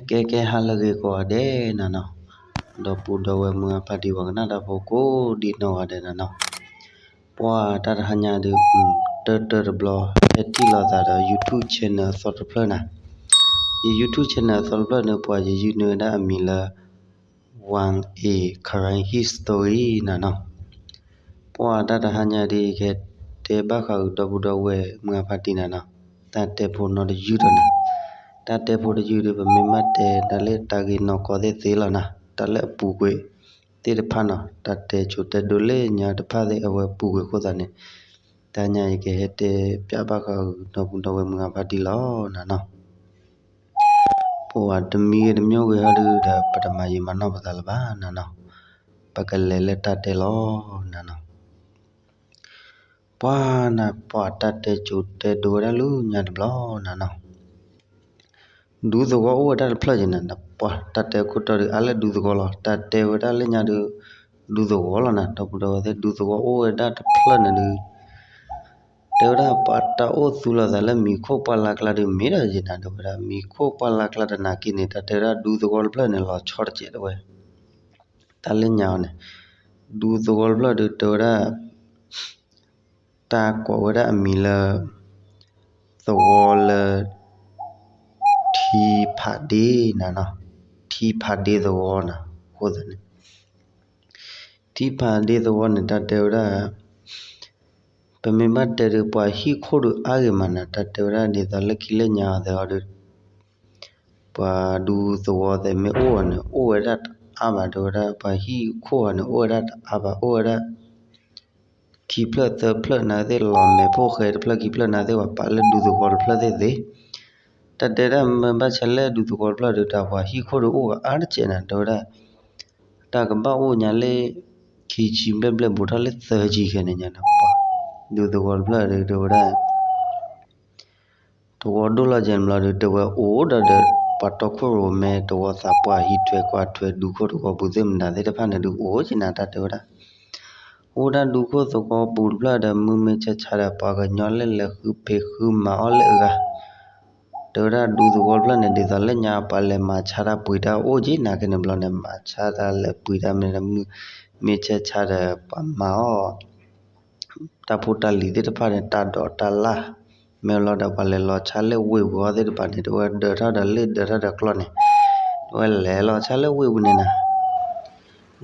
ကဲကဲ ဟါလၢအဂ့ၤကိးဂၤဒဲးနၤနီၤ, ဒီပုၢ်ဒီဝဲၢ်မုၢ်အဖါတံၢ် ပှၤကနၣ်တၢ်ဖိကိးဒံးနီၢ်ဂၤဒဲးနၤနီၤ, ပှၤတၢ်တဟါညါဒုး တၢတၢတဘျီ ဟဲထံၣ်လိာ်သးဒီး YouTube channel အသီတဖျၢၣ်နၤ, ယ YouTube channel အသီတဖျၢၣ်န့ၣ် ပှၤယယုၢ်န့ၢ်ဝဲဒၣ်အမံၤလၢ One A Karen History နၤနီၤ, ပှၤတၢ်တဟါညါဒုး ယကဟဲတဲဘၣ်ဃးဒီး ဒီပုၢ်ဒီဝဲၢ်မုၢ်အဖါတံၢ်နၤနီၤ, တၢ်တဲဖိနီတယုၢ်ဒီးနၤ, တၢ်တဲဖိတယုၢ်ဒုး ပမ့ၢ်ဘၣ်တဲဒၣ်လၢတၢ်ဂ့ၢ်နီၢ်ကီၢ်သ့ၣ်သ့လီၤနၤ, တၢ်လၢအပူၤကွံာ်သ့ၣ်တဖၣ်နီၤ, တၢ်တဲစိၤတဲဒိလၢညါတဖၣ်သ့ၣ်အဝဲပူၤကွံာ်အဃိသတးန့ၣ်, တဟါညါယကဟဲတဲပၠးဘၣ်ဃးဒီး ဒီပုၢ်ဒီဝဲၢ်မုၢ်အဖါတံၢ်လီၤနၤနီၤ, ပှၤတမံၤဂ့ၤတမံၤဂ့ၤဟီဒုးဒီး ပတမၤယံာ်မၤနီၢ်ပသးလၢၤဘၣ်နၤနီၤ, ပကလဲၤလၢတၢ်တဲလီၤနၤနီၤ, ပှၤနၤ ပှၤတၢ်တဲစိၤတဲဒိဝဲဒၣ်လၢညါတဘျီနၤနီၤ, ဒူသဝီအိၣ်ဝဲဒၣ်တဖျၢၣ်က့ၤနၤ, ပှၤတၢ်တဲခိၣ်တီဒုး အါလၢဒူသဝီလီၤ, တၢ်တဲဝဲဒၣ်လၢညါဒုး ဒူသဝီလီၤနၤ, ဒီပုၢ်ဒီဝဲၢ်သ့ၣ် ဒူသဝီအိၣ်ဝဲဒၣ်တဖျၢၣ်န့ၣ်ဒုး တဲဝဲဒၣ်ပှၤတၢ်အိၣ်သူလိာ်သးလၢမံၤခိၣ်ပှၢ်လၢ်ကျါဒုး မ့ၢ်ဒီးယံာ်နၤ တဲဝဲဒၣ် မံၤခိၣ်ပှၢ်လၢ်ကျါတနာ်က့န့ၣ် တၢ်တဲဝဲဒၣ်ဒူသဝီတဖျၢၣ်န့ၣ် လီၤဆီတစဲးတဲဝဲ, တၢ်လၢညါအီၤန့ၣ်, ဒူသဝီတဖျၢၣ်ဒုးတဲဝဲဒၣ် တၢ်ကိးဝဲဒၣ်အမံၤလၢ သဝီလၢ ထံဖးဒ့နၤနီၤ, ထံဖးဒ့သဝီနၤ, အဃိသတးန့ၣ် ထံဖးဒ့သဝီန့ၣ် တၢ်တဲဝဲဒၣ် ပမ့ၢ်ဘၣ်တဲဒုး ပှၤဟံၣ်ခိၣ်ဒုးအါဂ့ၤမးနၤ, တၢ်တဲဝဲဒၣ်ဒ်သိးလၢခံလၢညါအီၤသ့ၣ်ဟီဒုး ပှၤဒူသဝီသ့ၣ်မ့ၢ်အိၣ်အီၤန့ၣ် အိၣ်ဝဲဒၣ်တအါဘၣ် တဲဝဲဒၣ် ပှၤဟံၣ်ခိၣ်အီၤန့ၣ် အိၣ်ဝဲဒၣ်တအါဘၣ် အိၣ်ဝဲဒၣ် ခံဖျၢၣ်သၢဖျၢၣ်နၤသ့ၣ် လီၤမဲာ်ဖိၣ်ဃဲတဖျၢၣ်ခံဖျၢၣ်နၤသ့ၣ် ပှၤပာ်လၢဒူသဝီတဖျၢၣ်သ့ၣ်သ့, တၢ်တဲဒၣ်မ့ၢ်ဘၣ်ဆဲးလၢဒူသဝီတဖျၢၣ်ဒုး တၢ်ပှၤဟံၣ်ခိၣ်ဒုးအိၣ်ကအါတစဲးနၤ တဲဝဲဒၣ် တၢ်ကဘၣ်အိၣ်ညါလၢ ခံဆံဘျဲၣ်ဘျဲၣ်ဘူးထီၣ်လၢသၢဆံခဲန့ၣ်ညါနၤ ပှၤ ဒူသဝီတဖျၢၣ်ဒုးတဲဝဲဒၣ် သဝီဒိၣ်လီၤကဲန့ၣ်ဘျီဒုး တဲဝဲအိၣ်ဒီးဒီး ပှၤတီခိၣ်ရိၣ်မဲ သဝီသးပှၢ်ဟံးထွဲကွၢ်ထွဲ ဒူခိၣ်သဝီပူၤသ့ၣ်မတၤသ့ၣ်တဖၣ်န့ၣ်ဒုး အိၣ်က့ၤနၤတၢ်တဲဝဲဒၣ် အိၣ်ဒၣ်ဒူခိၣ်သဝီပူၤတဖျၢၣ်ဒီး မုၢ်မ့ၢ်ဆါဆါဒီး ပှၤကညီလၢလဲၤဃုဖံးဃုမၤအီၣ်လၢအဂၤ တဲဝဲဒၣ်ဒူသဝီတဖျၢၣ်န့ၣ် ဒ်သိးလၢညါ ပှၤလဲၤမၤဆါတၢ်ပှ့ၤတၢ်အိၣ်က့ၤနၤက့ၤန့ၣ်ဘျီန့ၣ် မၤဆါတၢ်လဲၤပှ့ၤတၢ်မ့ၢ်ဒီး မုၢ်မ့ၢ်ဆါဆါဒီး ပှၤမၤအီၣ် တၢ်ဖိတၢ်လံၤသ့ၣ်တဖၣ်န့ၣ် တၢ်ဒိးတၢ်လၢ် မ့ၢ်လီၤဒီး ပှၤလဲၤလီၤဆါလၢဝ့ၢ်ပူၤအီၤသ့ၣ်တဖၣ်န့ၣ် တဲဝဲဒၢးထီၣ်ဒီးလ့ၣ်ဒၢးထီၣ်ဒီးကျီၢ်န့ၣ် တဲဝဲလဲၤလီၤဆါလၢဝ့ၢ်ပူၤန့ၣ်နၤ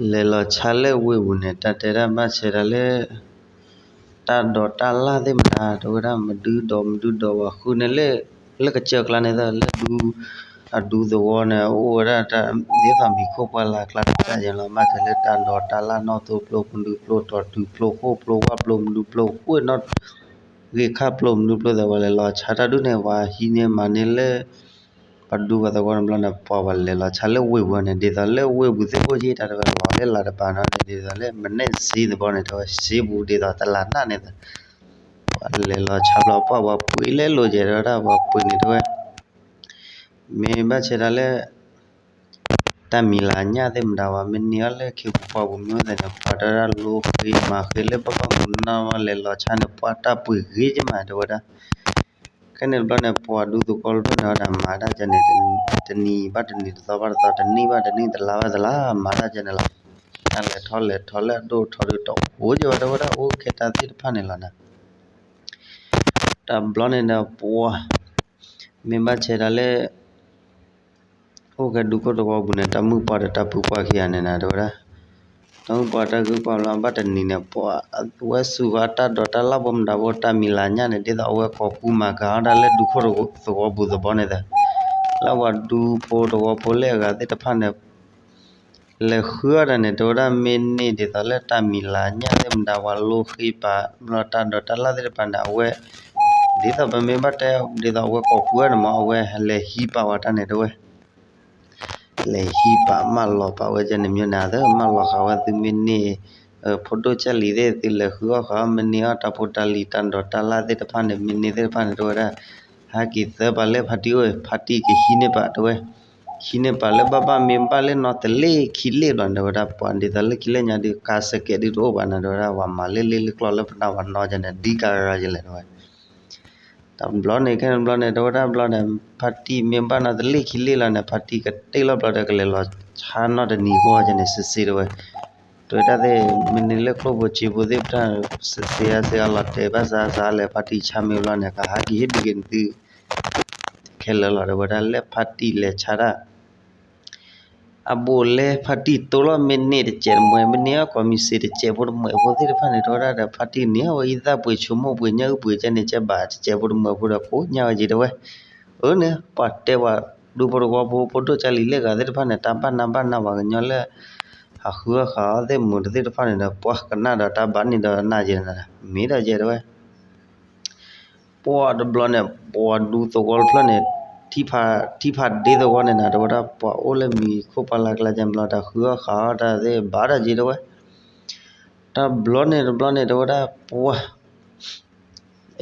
လဲၤလီၤဆါလၢဝ့ၢ်ပူၤန့ၣ် တၢ်တဲဒၣ်ဘၣ်ဆဲးဒၣ်လၢ တၢ်ဒိးတၢ်လၢ်သ့ၣ်မတၤ တဲဝဲဒၣ်မဒုဒီးမဒုဒီးဝဲဃုန့ၣ်လၢ လၢကစၢၢ်ကျါန့ၣ်သၢ လၢဒူ အဒူသဝီန့ၣ် အိၣ်ဝဲဒၣ်တၢ် ဒ်သိးမံၤခိၣ်ပှၢ်လၢ်ကျါတၢ်ယဲလီၤ ဘၣ်ဆဲးလၢတၢ်ဒိးတၢ်လၢ်နီၢ်သိပျိ မဒုပျိ တီၤတုၤပျိ ဃိၣ်ပျိ ဝၣ်ပျိ မဒုပျိ ဃိၣ်နီၣ် ဂ့ၢ်ခၣ်ပျိ မဒုပျိသ့ၣ် ပှၤလဲၤလီၤဆါတၢ်ဒုးန့ၣ် ပှၤဟံးန့ၢ်မၤန့ၢ်လၢ ပှၤဒူပှၤသဝီန့ၣ်ဘျီန့ၣ် ပှၤပှၤလဲၤလီၤဆါလၢဝ့ၢ်ပူၤန့ၣ် ဒ်သိးလၢဝ့ၢ်ပူၤသ့ၣ်အိၣ်က့ၤတၢ်တဝဲလီၤလၢလၤတပၤနီၤန့ၣ် ဒ်သိးလၢမနဲၣ်စ့သဘီန့ၣ် တဝဲစ့ပူၤဒ်သိးတလးနးန့ၣ် ပှၤလဲၤလီၤဆါဘျီပှၢ်ပှၤပှ့ၤလၢလိၤကဲၤတဝဲဒၣ်ပှၤပှ့ၤန့ၣ်တဝဲ မ့ၢ်ဘၣ်ဆဲးဒၣ်လၢ တၢ်မံၤလၤညၣ်သ့ၣ်မတၤဝဲ မ့ၢ်န့ၢ်အီၤလၢခ့ပူၤပှၢ်ပူၤမ့ၢ်သ့ၣ်န့ၣ် ပှၤတဲဝဲဒၣ်လိဃ့မၤဃ့လၢဘၣ်ဘၣ်မုၢ်နီၢ်ဝဲလဲၤလီၤဆါန့ၣ် ပှၤတၢ်ပှ့ၤဂ့ၤကမးတဲဝဲဒၣ် ခဲန့ၣ်တဘျီန့ၣ် ပှၤဒူသဝီတဖျၢၣ်န့ၣ်ဝဲဒၣ်မၤတၢ်ကဲန့ၣ် တနံၤဘၣ်တနံၤ တသီဘၣ်တသီ တနံၣ်ဘၣ်တနံၣ် တလါဘၣ်တလါ မၤတၢ်ကဲန့ၣ်လီၤ. တၢ်လဲၤထီၣ်လဲၤထီၣ်လၢအဒိၣ်ထီၣ်ဒုးတအိၣ်ကဲဝဲတဲဝဲဒၣ်အိၣ်ခဲတၢ်သ့ၣ်တဖၣ်န့ၣ်လီၤနၤ. တဘျီန့ၣ်ဒီးပှၤ မ့ၢ်ဘၣ်ဆဲးဒၣ်လၢ အိၣ်ကဲဒူခိၣ်သဝီပူၤန့ၣ် တၢ်မုၢ်ပှၢ်ဒီးတၢ်ဖုပှၢ်ခံဂၤန့ၣ်နၤတဲဝဲဒၣ် တၢ်မုၢ်ပှၢ်တၢ်ဖုပှၢ်လီၤဘၣ်တနံၤန့ၣ် ပှၤဝဲစူၤဃီတၢ်ဒိးတၢ်လၢ်ဖိမတၤဖိ တၢ်မံၤလၤညၣ်န့ၣ် ဒ်သိးအဝဲကိးကူမၤကၤအီၣ်တၢ်လၢဒူခိၣ်သဝီပူၤသဘီန့ၣ်သၢ လၢပှၤဒူဖိသဝီဖိလၢအဂၤသ့ၣ်တဖၣ်န့ၣ် လဲၤဃုအီၣ်တၢ်န့ၣ် တဲဝဲဒၣ်မ့ၢ်န့ၢ်ဒ်သိးလၢတၢ်မံၤလၤညၣ်သ့ၣ်မတၤ ပှၤလိဃ့ပာ်ဘျီတၢ်ဒိးတၢ်လၢ်သ့ၣ်တဖၣ်န့ၣ် အဝဲ ဒ်သိးပမ့ၢ်ဘၣ်တဲ ဒ်သိးအဝဲကိးကူအီၣ်န့ၣ်မး အဝဲလဲၤဟံးပာ်ဝဲတၢ်န့ၣ် တဲဝဲ လဲၤဟံးပာ်မၢလီၤပာ်ဝဲကဲန့ၣ် မ့ၢ်န့ၣ်သၢ မၢလီၤဃာ်ဝဲသုမ့ၢ်န့ၢ် ဖိဒိၣ်ကၢ်လံၤသ့ၣ် သုလဲၤဃုအီၣ်ဃာ် မ့ၢ်န့ၢ်အီၣ်တၢ်ဖိတၢ်လံၤတၢ်ဒိးတၢ်လၢ်သ့ၣ်တဖၣ်န့ၣ် မ့ၢ်န့ၢ်သ့ၣ်တဖၣ်န့ၣ် တဲဝဲဒၣ် ဟဲက့ၤသၢပာ်လၢဖါတံၢ်အိၣ် ဖါတံၢ်ကဟံးန့ၢ်ပာ်တဲဝဲ ဟံးန့ၢ်ပာ်လၢဘၣ်ဘၣ်မ့ၢ်ဘၣ်လၢနီတလ့ၢ်ခံလ့ၢ်ဘျီန့ၣ် တဲဝဲဒၣ် ပှၤဒ်သိးလၢခံလၢညါဒုး ကါစဲးကဲးဒုးတအိၣ်ဘၣ်န့ၣ် တဲဝဲဒၣ် ပှၤမၤလၢလ့လၢကျီၢ်လၢပနၢ်ပှၤနီကဲန့ၣ် ဒ်ကါရၤကလဲၣ်တဲဝဲ တ ဘျီန့ၣ်ခဲန့ၣ်ဘျီန့ၣ် တဲဝဲဒၣ်ဘျီန့ၣ် ဖါတံၢ်မ့ၢ်ဘၣ်နီတလ့ၢ်ခံလ့ၢ်လီၤန့ၣ် ဖါတံၢ်ကတ့ၢ်လီၤဘျီဒီး ကလဲၤလီၤဆါနီတနံၤဃီကဲန့ၣ် စ့စ့တဲဝဲ, တဲဝဲဒၣ်သ့ၣ် မ့ၢ်န့ၢ်လၢကျိၣ်ဖိစ့ဖိသ့ၣ်တဖၣ် စ့စ့အါစ့အါလီၤတဲာ်ဘၣ်စးစးလဲၤ ဖါတံၢ်ဆါမ့ၢ်ဘျီန့ၣ် ကဟးက့ၤဟ့ၣ်ဒုးက့ၤနသု ခဲလၢာ်လီၤ တဲဝဲဒၣ် လၢဖါတံၢ်လဲၤဆါတၢ် အဘူးအလဲ ဖါတံၢ်တိၢ်လီၤ မ့ၢ်န့ၢ်တစဲးတမှဲး မ့ၢ်န့ၢ်အီၣ်ကိးမံၤစ့တစဲးဖိတမှဲးဖိသ့ၣ်တဖၣ်န့ၣ် တဲဝဲဒၣ်ဒီး ဖါတံၢ်န့ၢ်အဝဲအံသၣ်ပှ့ၤ ဆိမိၣ်ပှ့ၤ ညၣ်အုၣ်ပှ့ၤ ကဲန့ၣ် ကဲဘၣ်တစဲးဖိတမှဲးဖိဒီး ကိးညါဝဲက့ၤတဲဝဲ, အၢန့ၣ် ပှၤတဲပှၤဒူဖိတဝီဖိ ဖိဒိၣ်ကၢ်လံၤလၢဂၤသ့ၣ်တဖၣ်န့ၣ် တၢ်ဘၣ်နးဘၣ်နး ပှၤကညီလၢ ဟးဃုအီၣ်ဃးအီၣ်သ့ၣ်မုာ်တသ့ၣ်တဖၣ်န့ၣ်ဒီး ပှၤကနၣ်ဒီးတၢ်ဘၣ်န့ၣ်ဒီးနးကဲန့ၣ် မ့ၢ်ဒီးကဲတဲဝဲ ပှၤတဘျီန့ၣ် ပှၤဒူသဝီတဖျၢၣ်န့ၣ် ထံဖးဒ့သဝီန့ၣ်နၤ တဲဝဲဒၣ် ပှၤအိၣ်လၢမံၤခိၣ်ပှၢ်လၢ်ကျါကဲဘျီ တၢ်ဃုအီၣ်ဃးအီၣ်တၢ်သ့ၣ်ဘၣ်ဒီးကဲတဲဝဲ, တဘျီန့ၣ်တဘျီန့ၣ် တဲဝဲဒၣ် ပှၤ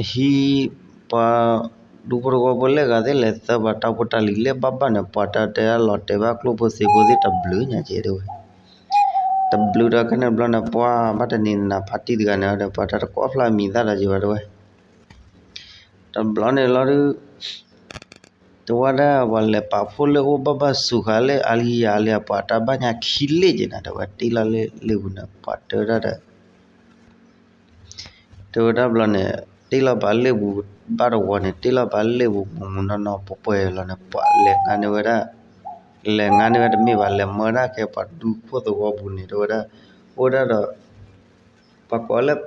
ဟံး ပှၤဒူဖိတဝီဖိလၢဂၤသ့ၣ်လဲၤသၢပှၤတၢ်ဖိတၢ်လံၤလၢဘၣ်ဘၣ်န့ၣ် ပှၤတၢ်တဲလီၤတဲာ်ဘၣ်ကျိၣ်ဖိစ့ဖိသ့ၣ်တဘျုးညါကဲတဲဝဲ, တဘျုးဒီးခဲန့ၣ်ဘျီန့ၣ် ပှၤဘၣ်တနံၤနၤ ဖါတံၢ်တဂၤန့ၣ်ဒီး ပှၤတၢ်တကိးဖျါမံၤသၣ်ဒီးကဲဘၣ်တဲဝဲ တဘျီန့ၣ်လီၤဒုး တဲဝဲဒၣ်ပှၤလဲၤပာ်ဖှိၣ်လၢအိၣ်ဘၣ်ဘၣ်စူၤဃာ်လၢအါလံယၤလံ ပှၤတၢ်ဘၣ်ညါခံလ့ၢ်ကဲနၤ တဲဝဲတ့ၢ်လီၤလၢလ့ၣ်ပူၤန့ၣ် ပှၤတဲဝဲဒၣ်ဒီး တဲဝဲဒၣ်ဘျီန့ၣ် တ့ၢ်လီၤပာ်လ့ၣ်ပူၤဘၣ်တဝီန့ၣ် တ့ၢ်လီၤပာ်လ့ၣ်ပူၤမူးမူးနီၢ်နီၢ်ပှဲၤပှဲၤလီၤန့ၣ် ပှၤလဲၤငါန့ၢ်ဝဲဒၣ် လဲၤငါန့ၢ်ဝဲတမ့ၢ်ဘၣ် လဲၤမၢဒၣ်ကဲပှၤဒူခိၣ်သဝီပူၤန့ၣ် တဲဝဲဒၣ် အိၣ်ဒၣ်ဒီး ပှၤကိးလၢ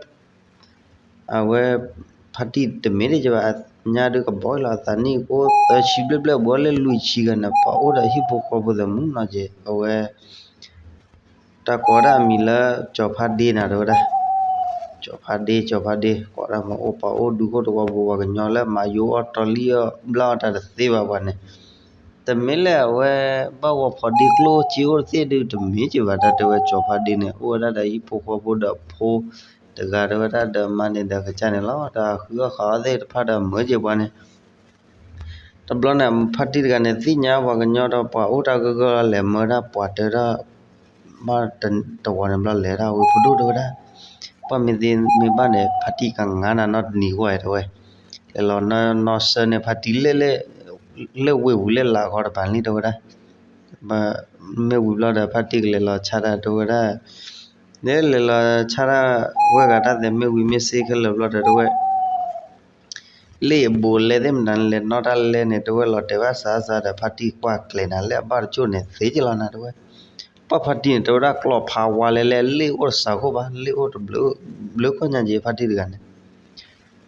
အဝဲ ဖါတံၢ်တမ့ၢ်ဒ်ကဘၣ် ညါဒုးကဘီလီၤ အသးနံၣ်အိၣ်သၢဆံဘျဲၣ်ဘျဲၣ် ဘီလၢလွံၢ်ဆံဂၤန့ၣ် ပှၤအိၣ်ဒီးဟံၣ်ဖိဃီဖိသမူနီၤက့ၤ အဝဲ တၢ်ကိးဒၣ်အမံၤလၢ ကၠီၤဖါဒ့နၤ တဲဝဲဒၣ် ကၠီၤဖါဒ့ ကၠီၤဖါဒ့ ကိးဒၣ်မ့ၢ်အိၣ်ပှၤအိၣ်ဒူခိၣ်သဝီပူၤ ပှၤကညီလၢမၤယိအီၣ်တီလံၣ်အီၣ်ဘျၣ်အီၣ်တၢ်တသ့ဘၣ်ပှၤန့ၣ် တမ့ၢ်လၢအဝဲ ဘၣ်ဂီၤဖီဒ့ကျိၣ်စ့အိၣ်တသ့ၣ်ဒုး တမ့ၢ်က့ၤဘၣ် တၢ်တဲဝဲကၠီၤဖါဒ့န့ၣ် အိၣ်ဝဲဒၣ်ဒီးဟံၣ်ဖိဃီဖိဒီးဖိတဂၤ တဲဝဲဒၣ်ဒီးမါန့ၣ်ဒီးကစၢ်န့ၣ်လီၤ ဒီးဃုအီၣ်ဃးအီၣ်သ့ၣ်တဖၣ်ဒီးမၢက့ၤပှၤန့ၣ် တဘျီန့ၣ် ဖါတံၢ်တဂၤန့ၣ် သ့ၣ်ညါပှၤကညီဒီးပှၤအိၣ်တၢ်ဂၢၢ်ဂၢၢ်လီၤ လဲၤမၢဒၣ်ပှၤတဲဒၣ် ဘၣ်တဝီန့ၣ်ဘျီလဲၤဒၣ်ဝဲဖိဒိၣ်တဲဝဲဒၣ် ပှၤမ့ၢ်သ့မ့ၢ်ဘၣ်န့ၣ် ဖါတံၢ်ကငါနၤနီတနံၤဂီၢ်တဲဝဲ လဲၤလီၤနီၢ်ဆၢန့ၣ် ဖါတံၢ်လၢ လၢဝ့ၢ်ပူၤလၢလာ်ဃီတပၤလံတဲဝဲဒၣ် မ့ၢ်ဝံၤဘျီဒီး ဖါတံၢ်ကလဲၤလီၤဆါတၢ်တဲဝဲဒၣ် လဲၤလဲၤလီၤဆါတၢ်ဝဲဂၤတၢ်သဲး မ့ၢ်ဝံၤမ့ၢ်စ့ခဲလၢာ်ဘျီဒီးတဲဝဲ လ့ၣ်အဘူးအလဲသ့ၣ်မတၤလဲၤနီၣ်တၢ်လဲၣ်န့ၣ် တဲဝဲလီၤတဲာ်ဘၣ်စးစးဒီး ဖါတံၢ်ကွၢ်ကျဲၤနၤလၢအဘၣ်တကၠိၣ်န့ၣ် သ့က့ၤလီၤနၤတဲဝဲ ပှၤဖါတံၢ်န့ၣ် တဲဝဲဒၣ်ကျီၢ်ဖးဝါလဲၣ်လဲၣ် လ့ၣ်အိၣ်တစးခိၣ်ဘၣ် လ့ၣ်အိၣ်တဘျုးခိၣ်ညါက့ၤ ဖါတံၢ်တဂၤန့ၣ်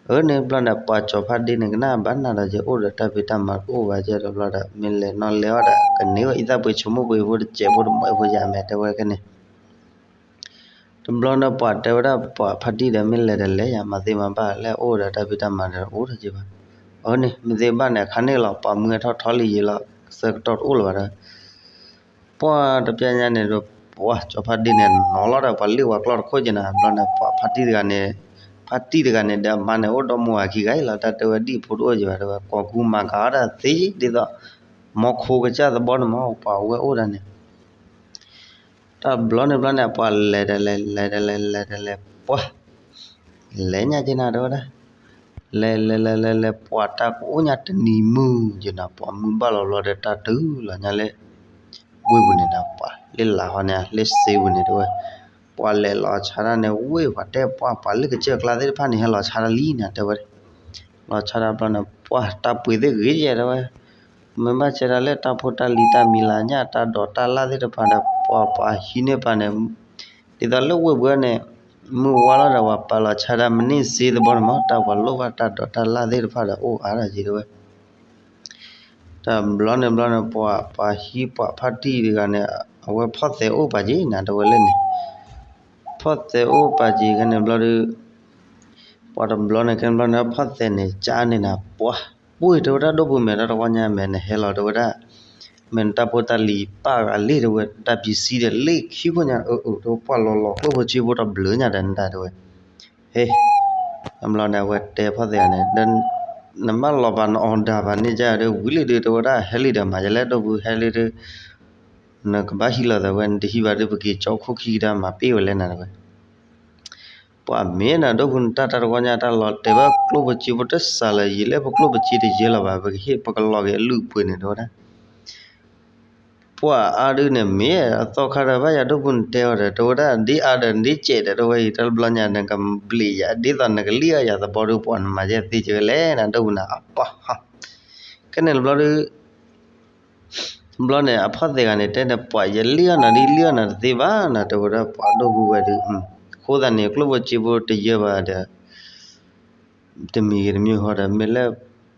အၢန့ၣ်ဘျီန့ၣ် ပှၤကၠီၤဖါဒ့န့ၣ် ကနၣ်ဘၣ်နၤဒီး ယအိၣ်ဒီးတၢ်ဖံးတၢ်မၤတအိၣ်ဘၣ်ကဲဒီးဘျီဒီး မ့ၢ်လဲၤနီၣ်လဲၤအီၣ်ဒီး ကန့ၢ်ဝဲအံသၣ်ပှ့ၤ ဆိမိၣ်ပှ့ၤဖိတစဲးဖိတမှဲးဖိယၤမဲာ်တဲဝဲကဲန့ၣ် တဘျီန့ၣ် ပှၤတဲဝဲဒၣ် ပှၤဖါတံၢ်ဒီး မ့ၢ်လဲၤဒီးလဲၤယၤ မၤသ့မၤဘၣ် လၢအအိၣ်ဒီးတၢ်ဖံးတၢ်မၤဒီးအိၣ်ဒီးက့ၤဘၣ် အၢန့ၣ် မ့ၢ်သ့ဘၣ်န့ၣ် အခါန့ၣ်လီၤ ပှၤမုၢ်ထီၣ်ထီလံယံာ်လီၤ သၢကတီၢ်တအိၣ်လၢၤဘၣ်ဒီး ပှၤတပျၢ်ညါန့ၣ်ဒီး ပှၤကၠီၤဖါဒ့န့ၣ် နီၤလီၤဒီး ပှၤလ့ၣ်ဝၤကျီၢ်တခိၣ်က့ၤနၤ ဘျီန့ၣ် ပှၤဖါတံၢ်တဂၤန့ၣ် ဖါတံၢ်တဂၤန့ၣ်ဒီး အမါန့ၣ် အိၣ်ဒီမါဝၤခံဂၤအံၤလီၤ တၢ်တဲဝဲဒၣ်ဖိတအိၣ်က့ၤဘၣ် တဲဝဲ ကိးကူမၤကၤအီၣ်တၢ်သ့ ဒ်သိး မီခိကစၢ်သဘီန့ၣ်မး ပှၤဝဲအိၣ်ဒၣ်န့ၣ် တဘျီန့ၣ်ဘျီန့ၣ် ပှၤလဲၤတလဲၤ လဲၤတလဲၤ လဲၤတလဲၤ ပှၤ လဲၤညါက့ၤနၤ တဲဝဲဒၣ် လဲၤလဲၤလဲၤလဲၤလဲၤ ပှၤတၢ်ကအိၣ်ညါတနံၤမုၢ်က့ၤနၤ ပှၤမုၢ်ဘၣ်လီၤဘျီဒီး တၢ်တုၤလီၤညါလၢ ဝ့ၢ်ပူၤန့ၣ်နၤ ပှၤလၢလာ်ဃီန့ၣ် လၢစ့ပူၤန့ၣ် တဲဝဲ ပှၤလဲၤလီၤဆါတၢ်န့ၣ် ဝ့ၢ်ပှၤတဲပှၤ ပှၤလၢကစၢၢ်ကျါသ့ၣ်တဖၣ်န့ၣ် ဟဲလီၤဆါတၢ်လံန့ၣ် တဲဝဲ လီၤဆါတၢ်ဘျီန့ၣ် ပှၤတၢ်ပှ့ၤသ့ၣ်ဂ့ၤကဲတဲဝဲ မ့ၢ်ဘၣ်ဆဲးဒၣ်လၢတၢ်ဖိတၢ်လံၤတၢ်မံၤလၢညါ တၢ်ဒိးတၢ်လၢ်သ့ၣ်တဖၣ်ဒီး ပှၤပှၤဟံးန့ၢ်ပှၤန့ၣ် ဒ်သိးလၢဝ့ၢ်ပူၤန့ၣ် မုၢ်ဝါလီၤဒီး ပှၤပာ်လီၤဆါတၢ် မ့ၢ်န့ၢ်စ့သဘီန့ၣ်မး တၢ်ပှၤလိၣ်ဘၣ်တၢ်ဒိးတၢ်လၢ်သ့ၣ်တဖၣ်ဒီး အိၣ်အါတၢ်က့ၤတဲဝဲ တဘျီန့ၣ်ဘျီန့ၣ် ပှၤ ပှၤဟံးပှၤဖါတံၢ်တဂၤန့ၣ် အဝဲဖီၣ်သဲးအိၣ်ပာ်က့ၤနၤ တဲဝဲလၢန့ၣ် ဖီၣ်သဲးအိၣ်ပာ်က့ၤခဲန့ၣ်ဘျီဒီး ပှၤတဘျီန့ၣ်ခဲန့ၣ်ဘျီန့ၣ် ဖီၣ်သဲးန့ၣ် ကၠါန့ၢ်နၤ ပှၤ ပှ့ၤတဲဝဲဒၣ် ဒိၣ်ပူၤမဲာ်တၢ်တဝီညါမဲာ်န့ၣ် ဟဲလီၤတဲဝဲဒၣ် မ့ၢ်နတၢ်ဖိတၢ်လံၤပာ်ဂၤလံတဲဝဲ တၢ်ပံစံဒီးလ့ၣ်ခံခိၣ်ညါ အၢ အၢ တဲဝဲ ပှၤလီၤလီၤကျိၣ်ဖိစ့ဖိတဘျုးညါဒီးနတၢ်တဲဝဲ ဟ့ အဘျီန့ၣ် အဝဲတဲဖီၣ်သဲးန့ၣ် နမၢလီၤပာ်နအီၣ်ဒၣ်ပာ်န့ၢ်ကဒီး ဝံၤလံဒီး တဲဝဲဒၣ် ဟဲလံဒီး မၤယလဲၣ် ဒိၣ်ပူၤ ဟဲလံဒီး နကဘၣ်ဟံးလီၤသးဝဲ နတဟံးဘၣ်ဒီး ပက့ၤကၠီခိၣ်ခံကဒါ မၤပ့ၢ်ဝဲလဲၣ်နၤတဲဝဲ ပှၤမ့ၢ်နၤဒိၣ်ဖု နတၢ်တၢ်တဝီညါ တၢ်လီၤတဲာ်ဘၣ်ကျိၣ်ဖိစ့ဖိတစးလၢၤ ယံာ်လၢပကျိၣ်ပစ့တယၢလီၤဘၣ် ပကဟ့ၣ်ပကလီၤက့ၤအလုၢ်အပှ့ၤန့ၣ် တဲဝဲဒၣ်. ပှၤအါဒုန့ၣ် မ့ၢ်အသီခါဒီး ဘၣ်ယၤဒိၣ်ဖုနတဲအီၤဒီး တဲဝဲဒၣ် ဒ်အါဒီး ဒ်စဲးဒီး တဲဝဲ ယတၢ်တဘျီညါ နကဘျံးယၤ ဒ်သိးနကလံၣ်အီၣ်ယၤသဘီဒု ပှၤနမၤယဲၢ်သ့ကလဲၣ် နဒိၣ်ဖုနၤ အပၢ် ခဲန့ၣ်တဘျီဒု တဘျီန့ၣ် အဖီၣ်သဲးဂၤန့ၣ် တဲန့ၣ် ပှၤယလံၣ်အီၣ်နၤဒ် လံၣ်အီၣ်နၤတသ့ဘၣ်နၤ တဲဝဲဒၣ် ပှၤဒိၣ်ဖုဝဲဒု အဃိသတးန့ၣ် ကျိၣ်ဖိစ့ဖိတယၢဘၣ်ဒီး တမံၤဂ့ၤတမံၤဂ့ၤဒီး မ့ၢ်လၢ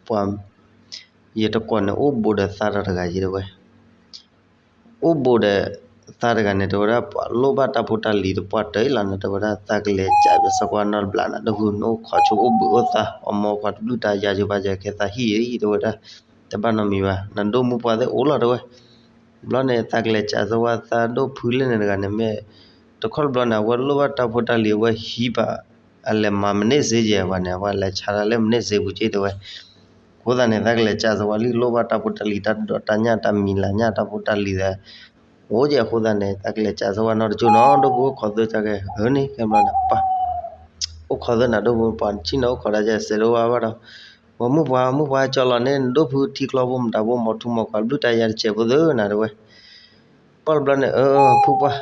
ပှၤ ယတကိးန့ၣ် အိၣ်ဘူးဒီးသးဒီးတဂၤယံၤတဝဲ အိၣ်ဘူးဒီးသးတဂၤန့ၣ် တဲဝဲဒၣ် ပှၤလိၣ်ဘၣ်တၢ်ဖိတၢ်လံၤတပှၢ်တၢၢ်လီၤန့ၣ် တဲဝဲဒၣ် သးကလဲၤကးပစီကွၢ်နီတဘျီနၤ ဒိၣ်ဖုနအိၣ်ခိးဆိအိၣ်ဘှံးအိၣ်သါ အီၣ်မီၤခွါတဘျုးတၢ်ယါယိဘၣ်ယဲ ကဲသးဟံၣ်အံၤ တဲဝဲဒၣ် တဘၣ်နီတမံၤဘၣ် နဒိၣ်မူပှၤသ့ၣ်အိၣ်လီၤ တဲဝဲ တဘျီန့ၣ် သးကလဲၤကးစီကွၢ်သးဒိၣ်ဖုလဲၣ်န့ၣ်တဂၤန့ၣ် မ့ၢ်တခီတဘျီန့ၣ် အဝဲလိၣ်ဘၣ်တၢ်ဖိတၢ်လံၤ အဝဲဟံးဘၣ် အလဲၤမၤမန့ၢ်စ့ယဲၢ်ဝဲန့ၣ် အဝဲလဲၤဆါတၢ်လၢမန့ၢ်စ့ပူၤက့ တဲဝဲ အဃိသတးန့ၣ် သးကလဲၤကးစီကွၢ်လံ လိၣ်ဘၣ်တၢ်ဖိတၢ်လံၤ တၢ်ဒိးတၢ်ညၣ် တၢ်မံၤလၤညၣ် တၢ်ဖိတၢ်လံၤသး အိၣ်ကဲအဃိသတးန့ၣ် သးကလဲၤကးစီကွၢ်နီတကၠိနီၤ ဒိၣ်ဖုအိၣ်ခိးသၢကဲ အၢန့ၣ် ခဲဘျီန့ၣ် ပှၤ အိၣ်ခိးသၢနၤ ဒိၣ်ဖု ပှၤဆံၣ်နီၤအိၣ်ခိးဒၣ်ကဲ စဲးဒိၣ်ဝါဘၣ်ဒီး ပှၤမုၣ်ပှၤ မုၣ်ပှၤကၠီလီၤန့ၣ် နဒိၣ်ဖုထံကျီဖိမတၤဖိ မီၤထူမီၤကီၤဘျုးတၢ်ယါတစဲးဖိသၢနၤ တဲဝဲ ပှၤတဘျီန့ၣ် အၢ ဖုပှၢ်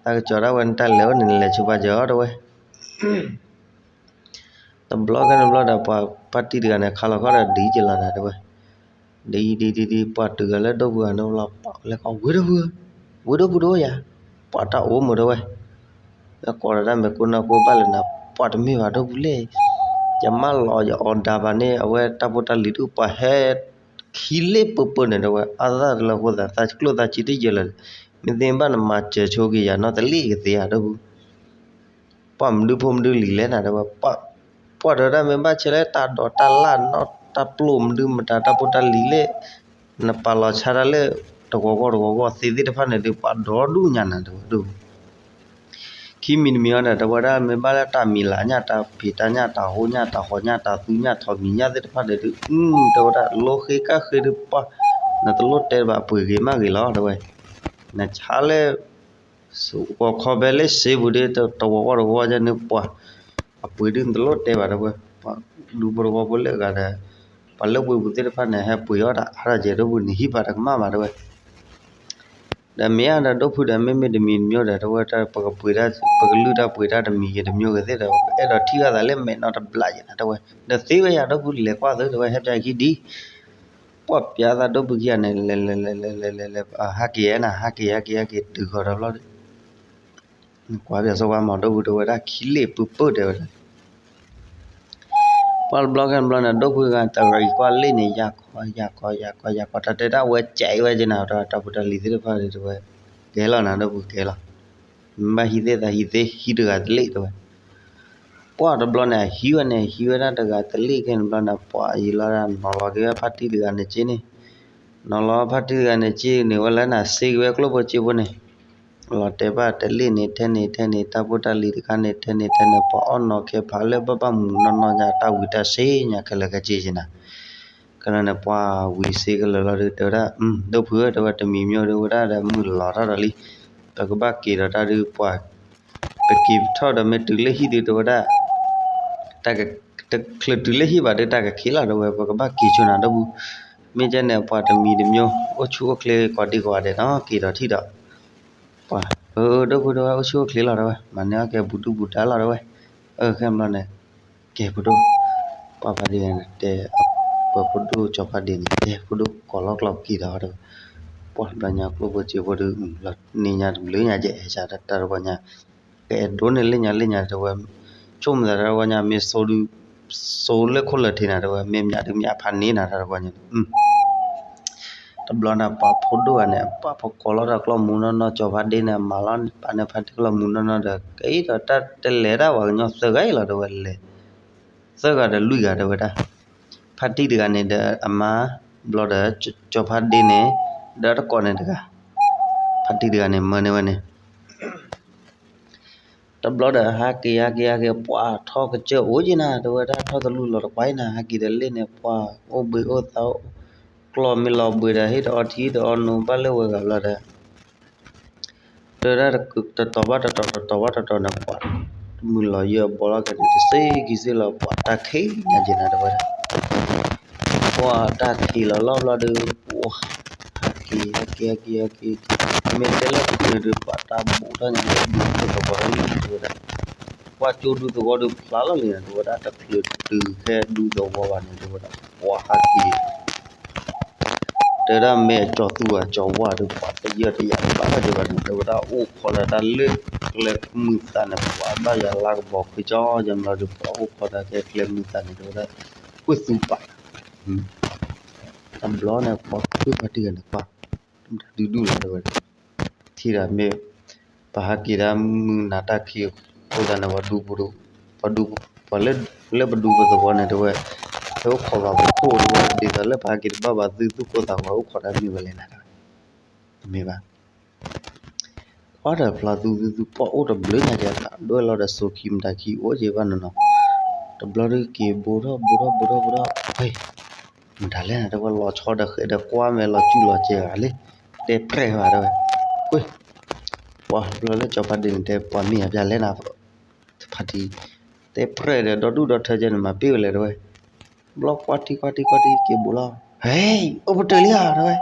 သးကကၠီဒၣ်ဝဲ နတၢ်လဲၤအိၣ်န့ၣ် နလဲၤဆိပာ်စၢၤအီၤ တဲဝဲ တဘျီခဲန့ၣ်တဘျီဒီး ပှၤဖါတံၢ်တဂၤန့ၣ် ခါလီၤခီဒီးဒ်က့ၤလီၤနၤ တဲဝဲ ဒ်ဒ်ဒ်ဒ် ပှၤတုၤဂၤလၢဒိၣ်ဖုဂၤန့ၣ်လီၤ ပှၤလဲၤကိး ဝ့ၢ်ဒိၣ်ဖု ဝ့ၢ်ဒိၣ်ဖုတအိၣ်ယၤ ပှၤတၢ်အိၣ်မုာ် တဲဝဲ လၢကိးဒီးတၢ်မဲာ်ကိးနီၢ်ကိးဘၣ်လၢနၤ ပှၤတမ့ၢ်ဘၣ်ဒိၣ်ဖုလဲၣ် ယမၢလီၤယအီၣ်ဒါဘၣ်န့ၣ် အဝဲတၢ်ဖိတၢ်လံၤဒုး ပှၤဟဲ ခံလ့ၣ်ပၢပၢန့ၣ် တဲဝဲ အါသၣ်တလၢအဃိသး သးကျိၣ်သးစ့တယၢလၢၤ မ့ၢ်သ့ဘၣ်နမၤစၢၤဆိက့ၤယၤနီတလ့ၣ်ကသ့ဧါ ဒိၣ်ဖု ပှၤမဒုဖိမဒုလံၤလဲၣ်နၤ တဲဝဲ ပှၤ ပှၤတဲဝဲဒၣ် မ့ၢ်ဘၣ်ဆၢလၢတၢ်ဒိးတၢ်လၣ်နီၢ်တၢ်ပျိၢ်မဒုမတၤ တၢ်ဖိတၢ်လံၤလၢ နပာ်လီၤဆါတၢ်လၢ တဂီၤဂီၢ်တဂီၤဂီၢ်သ့သ့ၣ်တဖၣ်န့ၣ်ဒုး ပှၤဒိးဒူၣ်ညါနၤ တဲဝဲဒိၣ်ဖု ခံမံၤတမံၤအံၤဒီး တဲဝဲဒၣ် မ့ၢ်ဘၣ်လၢတၢ်မံၤလၤညၣ် တၢ်ဖံးတၢ်ညၣ် တၢ်ဟိညၣ် တၢ်ဃီညၣ် တၢ်သူညၣ် ထီၣ်မံၤညၣ်သ့ၣ်တဖၣ်န့ၣ်ဒုး အု တဲဝဲဒၣ် လိဃ့ကၣ်ဃ့ဒုး ပှၤ နတလိၣ်တဲဘၣ်ပှ့ၤဂ့ၤမးဂ့ၤလီၤ တဲဝဲ နဆါလၢ ဂီၤခီဖဲလၢစ့ပူၤဒီး တဝီၤဝီတဝီၤဝီန့ၣ် ပှၤ အပှ့ၤဒုးနတလိၣ်တဲဘၣ် တဲဝဲ ပှၤဒူဖိတဝီဖိလၢအဂၤဒီး ပှၤလၢပှ့ၤပူၤသ့ၣ်တဖၣ်န့ၣ် ဟဲပှ့ၤအီၣ်တၢ်အါတကဲး ဒိၣ်ဖုန့ၣ် ဟံးဘၣ်တကမၣ်ဘၣ် တဲဝဲ ဒီးမ့ၢ်အါဒီး ဒိၣ်ဖုဒီး မ့မ့ၢ်တမံၤတမံၤဒီး တဲဝဲ ပကပှ့ၤတၢ် ပကလုၢ်တၢ်ပှ့ၤတၢ်တမံၤဂ့ၤတမံၤဂ့ၤသ့ၣ်ဒီး ပအဲၣ်ဒိးထံၣ်အသးလၢမဲာ်နီတဘျီယဲၢ်နၤ တဲဝဲ ဒီးသ့ဝဲယၤ ဒိၣ်ဖုလဲၤကွၢ်သု တဲဝဲ ဟဲပၠးခံဒံ ပှၤပၠးသး ဒိၣ်ဖုခံဂၤန့ၣ် လဲၤလဲၤလဲၤလဲၤလဲၤလဲၤလဲၤ ဟးက့ၤနၤ ဟးက့ၤ ဟးက့ၤ ဟးက့ၤ တုၤဃီၤဒီးဘျီဒီး ကွၢ်ပၠးစီကွၢ်မး ဒိၣ်ဖု တဲဝဲဒၣ် ခံလ့ၣ်ပၢပၢ တဲဝဲဒၣ် ပှၤတဘျီခဲတဘျီန့ၣ် ဒိၣ်ဖုဂၤတဂၤအံၤကွၢ်လ့ၣ်န့ၣ် ယၤခီ ယၤခီ ယၤခီ ယၤခီ တၢ်တဲဒၣ်ဝဲကးအံၤဝဲက့ၤနၤ တၢ်ဖိတၢ်လံၤသ့ၣ်တဖၣ်ဒီး တဲဝဲ ကဲလီၤနၤ ဒိၣ်ဖုကဲလီၤ မ့ၢ်ဘၣ်ဟံးသ့ၣ်သးဟံးသ့ ဟံးတဂၤတလ့ၣ် တဲဝဲ ပှၤတဘျီန့ၣ် အဟံးဝဲန့ၣ် ဟံးဝဲဒၣ်တဂၤတလ့ၣ်ခဲန့ၣ်ဘျီန့ၣ် ပှၤအံၤလီၤဒၣ် နီၤလီၤက့ၤဝဲဖါတံၢ်တဂၤန့ၣ်က့န့ၣ် နီၤလီၤဖါတံၢ်တဂၤန့ၣ်က့န့ၣ် ဝဲလၢနၤစ့က့ၤဝဲကျိၣ်ဖိစ့ဖိန့ၣ် လီၤတဲာ်ဘၣ်တလ့ၣ်န့ၣ် ထဲန့ၣ်ထဲန့ၣ် တၢ်ဖိတၢ်လံၤတခါန့ၣ် ထဲန့ၣ်ထဲန့ၣ် ပှၤအီၣ်နီၤခဲဖးလၢဘၣ်ဘၣ်မူးနီၢ်နီၢ်ညါ တၢ်ဝံၤတၢ်စ့ညါခဲလၢာ်ခဲဆ့က့နၤ ကလၢန့ၣ် ပှၤဝံၤစ့ကလၢာ်လီၤဒီး တဲဝဲဒၣ် ဒိၣ်ဖုဧၢ တဲဝဲ တမံၤမံၤဒီးဝဲဒၣ်ဒီး မုၢ်လီၤထီၣ်ဒီးလံ ပကဘၣ်က့ၤဒီးတၢ်ဒုးပှၤ ပက့ၤထီၣ်ဒီးမ့ၢ်တုၤလၢဟံၣ်ဒုး တဲဝဲဒၣ် တချုးတုၤလၢဟံၣ်ဘၣ်ဒီး တၢ်ကခံးလီၤ တဲဝဲ ပကဘၣ်က့ၤဆိနၤ ဒိၣ်ဖု မ့ၢ်ကဲန့ၣ် ပှၤတမံၤတမံၤ အိၣ်ဆူၣ်အိၣ်ချ့ကိးဒံကိးဂၤဒဲးနီၤ က့ၤဒီးထံၣ်ဒီး ပှၤ အၢ ဒိၣ်ဖု တဲဝဲ အိၣ်ဆူၣ်အိၣ်ချ့လီၤ တဲဝဲ မၤန့ၢ်အီၣ်ကဲဘူးဒူဘူးဒါလီၤ တဲဝဲ အၢ ခဲန့ၣ်ဘျီန့ၣ် ကဲဖိဒိၣ် ပှၤဖါတံၢ်န့ၣ် တဲ ပှၤဖိဒိၣ်ကၠီၤဖါဒ့န့ၣ် ကဲဖိဒိၣ် ကိးလီၤကျီၤပက့ၤဒီး တဲဝဲ ပှၤတဘျီညါ ကျိၣ်ဖိစ့ဖိဒုး လီၤန့ၢ်ညါတဘျုးညါကဲ အဲၣ်စးတၢ်တဝီညါ ကအဲၣ်ဒိးန့ၢ်လၢညါလၢညါ တဲဝဲ ဆိကမိၣ်သးတၢ်တဝီညါ မ့ၢ်စိဒုး စိလၢခိၣ်လၢာ်ထံးနၤ တဲဝဲ မ့ၢ်မၠးဒုးမၠးဖးန့ၢ်နၤတၢ်တဝီညါ တဘျီန့ၣ် ပှၤဖိဒိၣ်ဂၤန့ၣ် ပှၤဖိကိးလီၤတၢ်ကျီၢ်မူးနီၢ်နီၢ် ကၠီၤဖါဒ့န့ၣ် မၤလီၤန့ၢ်ပာ်န့ၢ်ဖါတံၢ်ကျီၢ်မူးနီၢ်နီၢ်ဒီး ကအဲၣ်ဒိးတၢ်တလဲၤတၢ်ပှၤကညီသၢဂၤအံၤလီၤ တဲဝဲ လဲၤ သၢဂၤဒီးလွံၢ်ဂၤ တဲဝဲဒၣ် ဖါတံၢ်တဂၤန့ၣ်ဒီးအမါ ဘျီဒီး ကၠီၤဖါဒ့န့ၣ် ဒီးတကိးန့ၣ်တဂၤ ဖါတံၢ်တဂၤန့ၣ် မၢန့ၢ်ဝဲန့ၣ် တဘျီဒီး ဟးက့ၤ ဟးက့ၤ ဟးက့ၤ ပှၤထီၣ်ကစၢၢ်အိၣ်က့နၤ တဲဝဲဒၣ် ထီၣ်တလူၢ်လီၤတကွၢ်အံၤနၤ ဟဲက့ၤဒီးလ့ၣ်န့ၣ် ပှၤအိၣ်ဘှံးအိၣ်သါ ကျီၢ်မ့ၢ်လီၤဘှံးဒီး ဟ့ၣ်တအီထံ ဟ့ၣ်တအီနိ ဘၣ်လၢဝဲဂၤဘျီဒီး တဲဝဲဒၣ် တတီၤဘၣ်တတီၤ တတီၤဘၣ်တတီၤန့ၣ် ပှၤ မုၢ်လီၤယၢၢ်ဘီလီၤကဒီး တစ့ခံစ့လီၤ ပှၤတၢ်ခံးညါက့ၤနၤတဲဝဲဒၣ်, ပှၤတၢ်ခံးလီၤလီၤဘျီဒီး ပှၤ ဟဲက့ၤ ဟဲက့ၤ ဟဲက့ၤ ဟဲက့ၤ မ့ၢ်တဲလၢပှၤန့ၣ်ဒီး ပှၤတၢ်ဘူးထီၣ်ညါ ဒူသဝီလံတဲဝဲဒၣ်, ပှၤကၠိဒူသဝီဒီးဖျါလီၤလံနၤတဲဝဲဒၣ် တချုးတုၤဟဲဒူသဝီဘၣ်န့ၣ် တဲဝဲဒၣ် ပှၤဟဲက့ၤ တဲဒၣ်မ့ၢ်အကၠီၤသူၣ်အကၠီၤဝါဒီး ပှၤတယၢၢ်တယၤဘၣ်ဘၣ်ဒံးဘၣ်န့ၣ် တဲဝဲဒၣ် အိၣ်ခိးဒီးတၢ်လၢကျဲမုၢ်သးန့ၣ် ပှၤဘၣ်ယၤလၢကဘီခွံကၠီယၤဘျီဒီး ပှၤအိၣ်ခိးဒီးကျဲမုၢ်သးန့ၣ် တဲဝဲဒၣ် ကွ့ၢ်သူပာ် တဘျီန့ၣ် ပှၤကွ့ၢ်ဖါတံၢ်ဂၤန့ၣ် ပှၤ ဒုဒူၣ်လီၤတဲဝဲဒၣ် ထံၣ်ဒၣ်မ့ၢ် ပဟးက့ၤဒၣ်မုၢ်နၤတၢ်ခံးအဃိသတးန့ၣ် ပှၤဒူပဒူ ပှၤဒူ ပှၤလၢပဒူပသဝီန့ၣ်တဲဝဲ ဟဲအိၣ်ခိးဘၣ်ပခိၣ်တဲဝဲ ဒ်သိးလၢပဟးက့ၤတဘၣ်ဘၣ်သုသူၣ်ကိၢ်သးဂီၤ အိၣ်ခိးတၢ်မ့ၢ်ဝဲလဲၣ်နၤတဲဝဲ တမ့ၢ်ဘၣ် ပှၤဒီးဖျါသူသူသူ ပှၤအိၣ်တဘျုးညါကဲ ဒွဲၣ်လီၤဒီးစိာ်ခံမတၤခံ အိၣ်က့ၤဘၣ်နီၤနီၤ တဘျီဒုးက့ၤဘူးထီၣ်ဘူးထီၣ်ဘူးထီၣ်ဘူးထီၣ် မတၤလဲၣ်နၤတဲဝဲ လီၤဆီဒီးဃဲးဒီးကွၢ်မဲာ်လီၤစူၢ်လီၤစဲးဂၤလံ တဲဖြဲၣ်ဘၣ်တဲဝဲ ကွ့ၢ် ပှၤဘျီလၢကၠီၤဖါဒ့န့ၣ်တဲ ပှၤမ့ၢ်ယၤပျၢ်လဲၣ်နၤ ဖါတံၢ် တဲဖြဲၣ်ဒီး ဒီဒူၣ်ဒီထၢကဲန့ၣ် မၤပ့ၢ်ဝဲလဲၣ်တဲဝဲ ဘျီကွၢ်ထံကွၢ်ထံကွၢ်ထံက့ၤဘူးလီၤ ဟဲ အိၣ်ပတၢၢ်လံဧါတဲဝဲ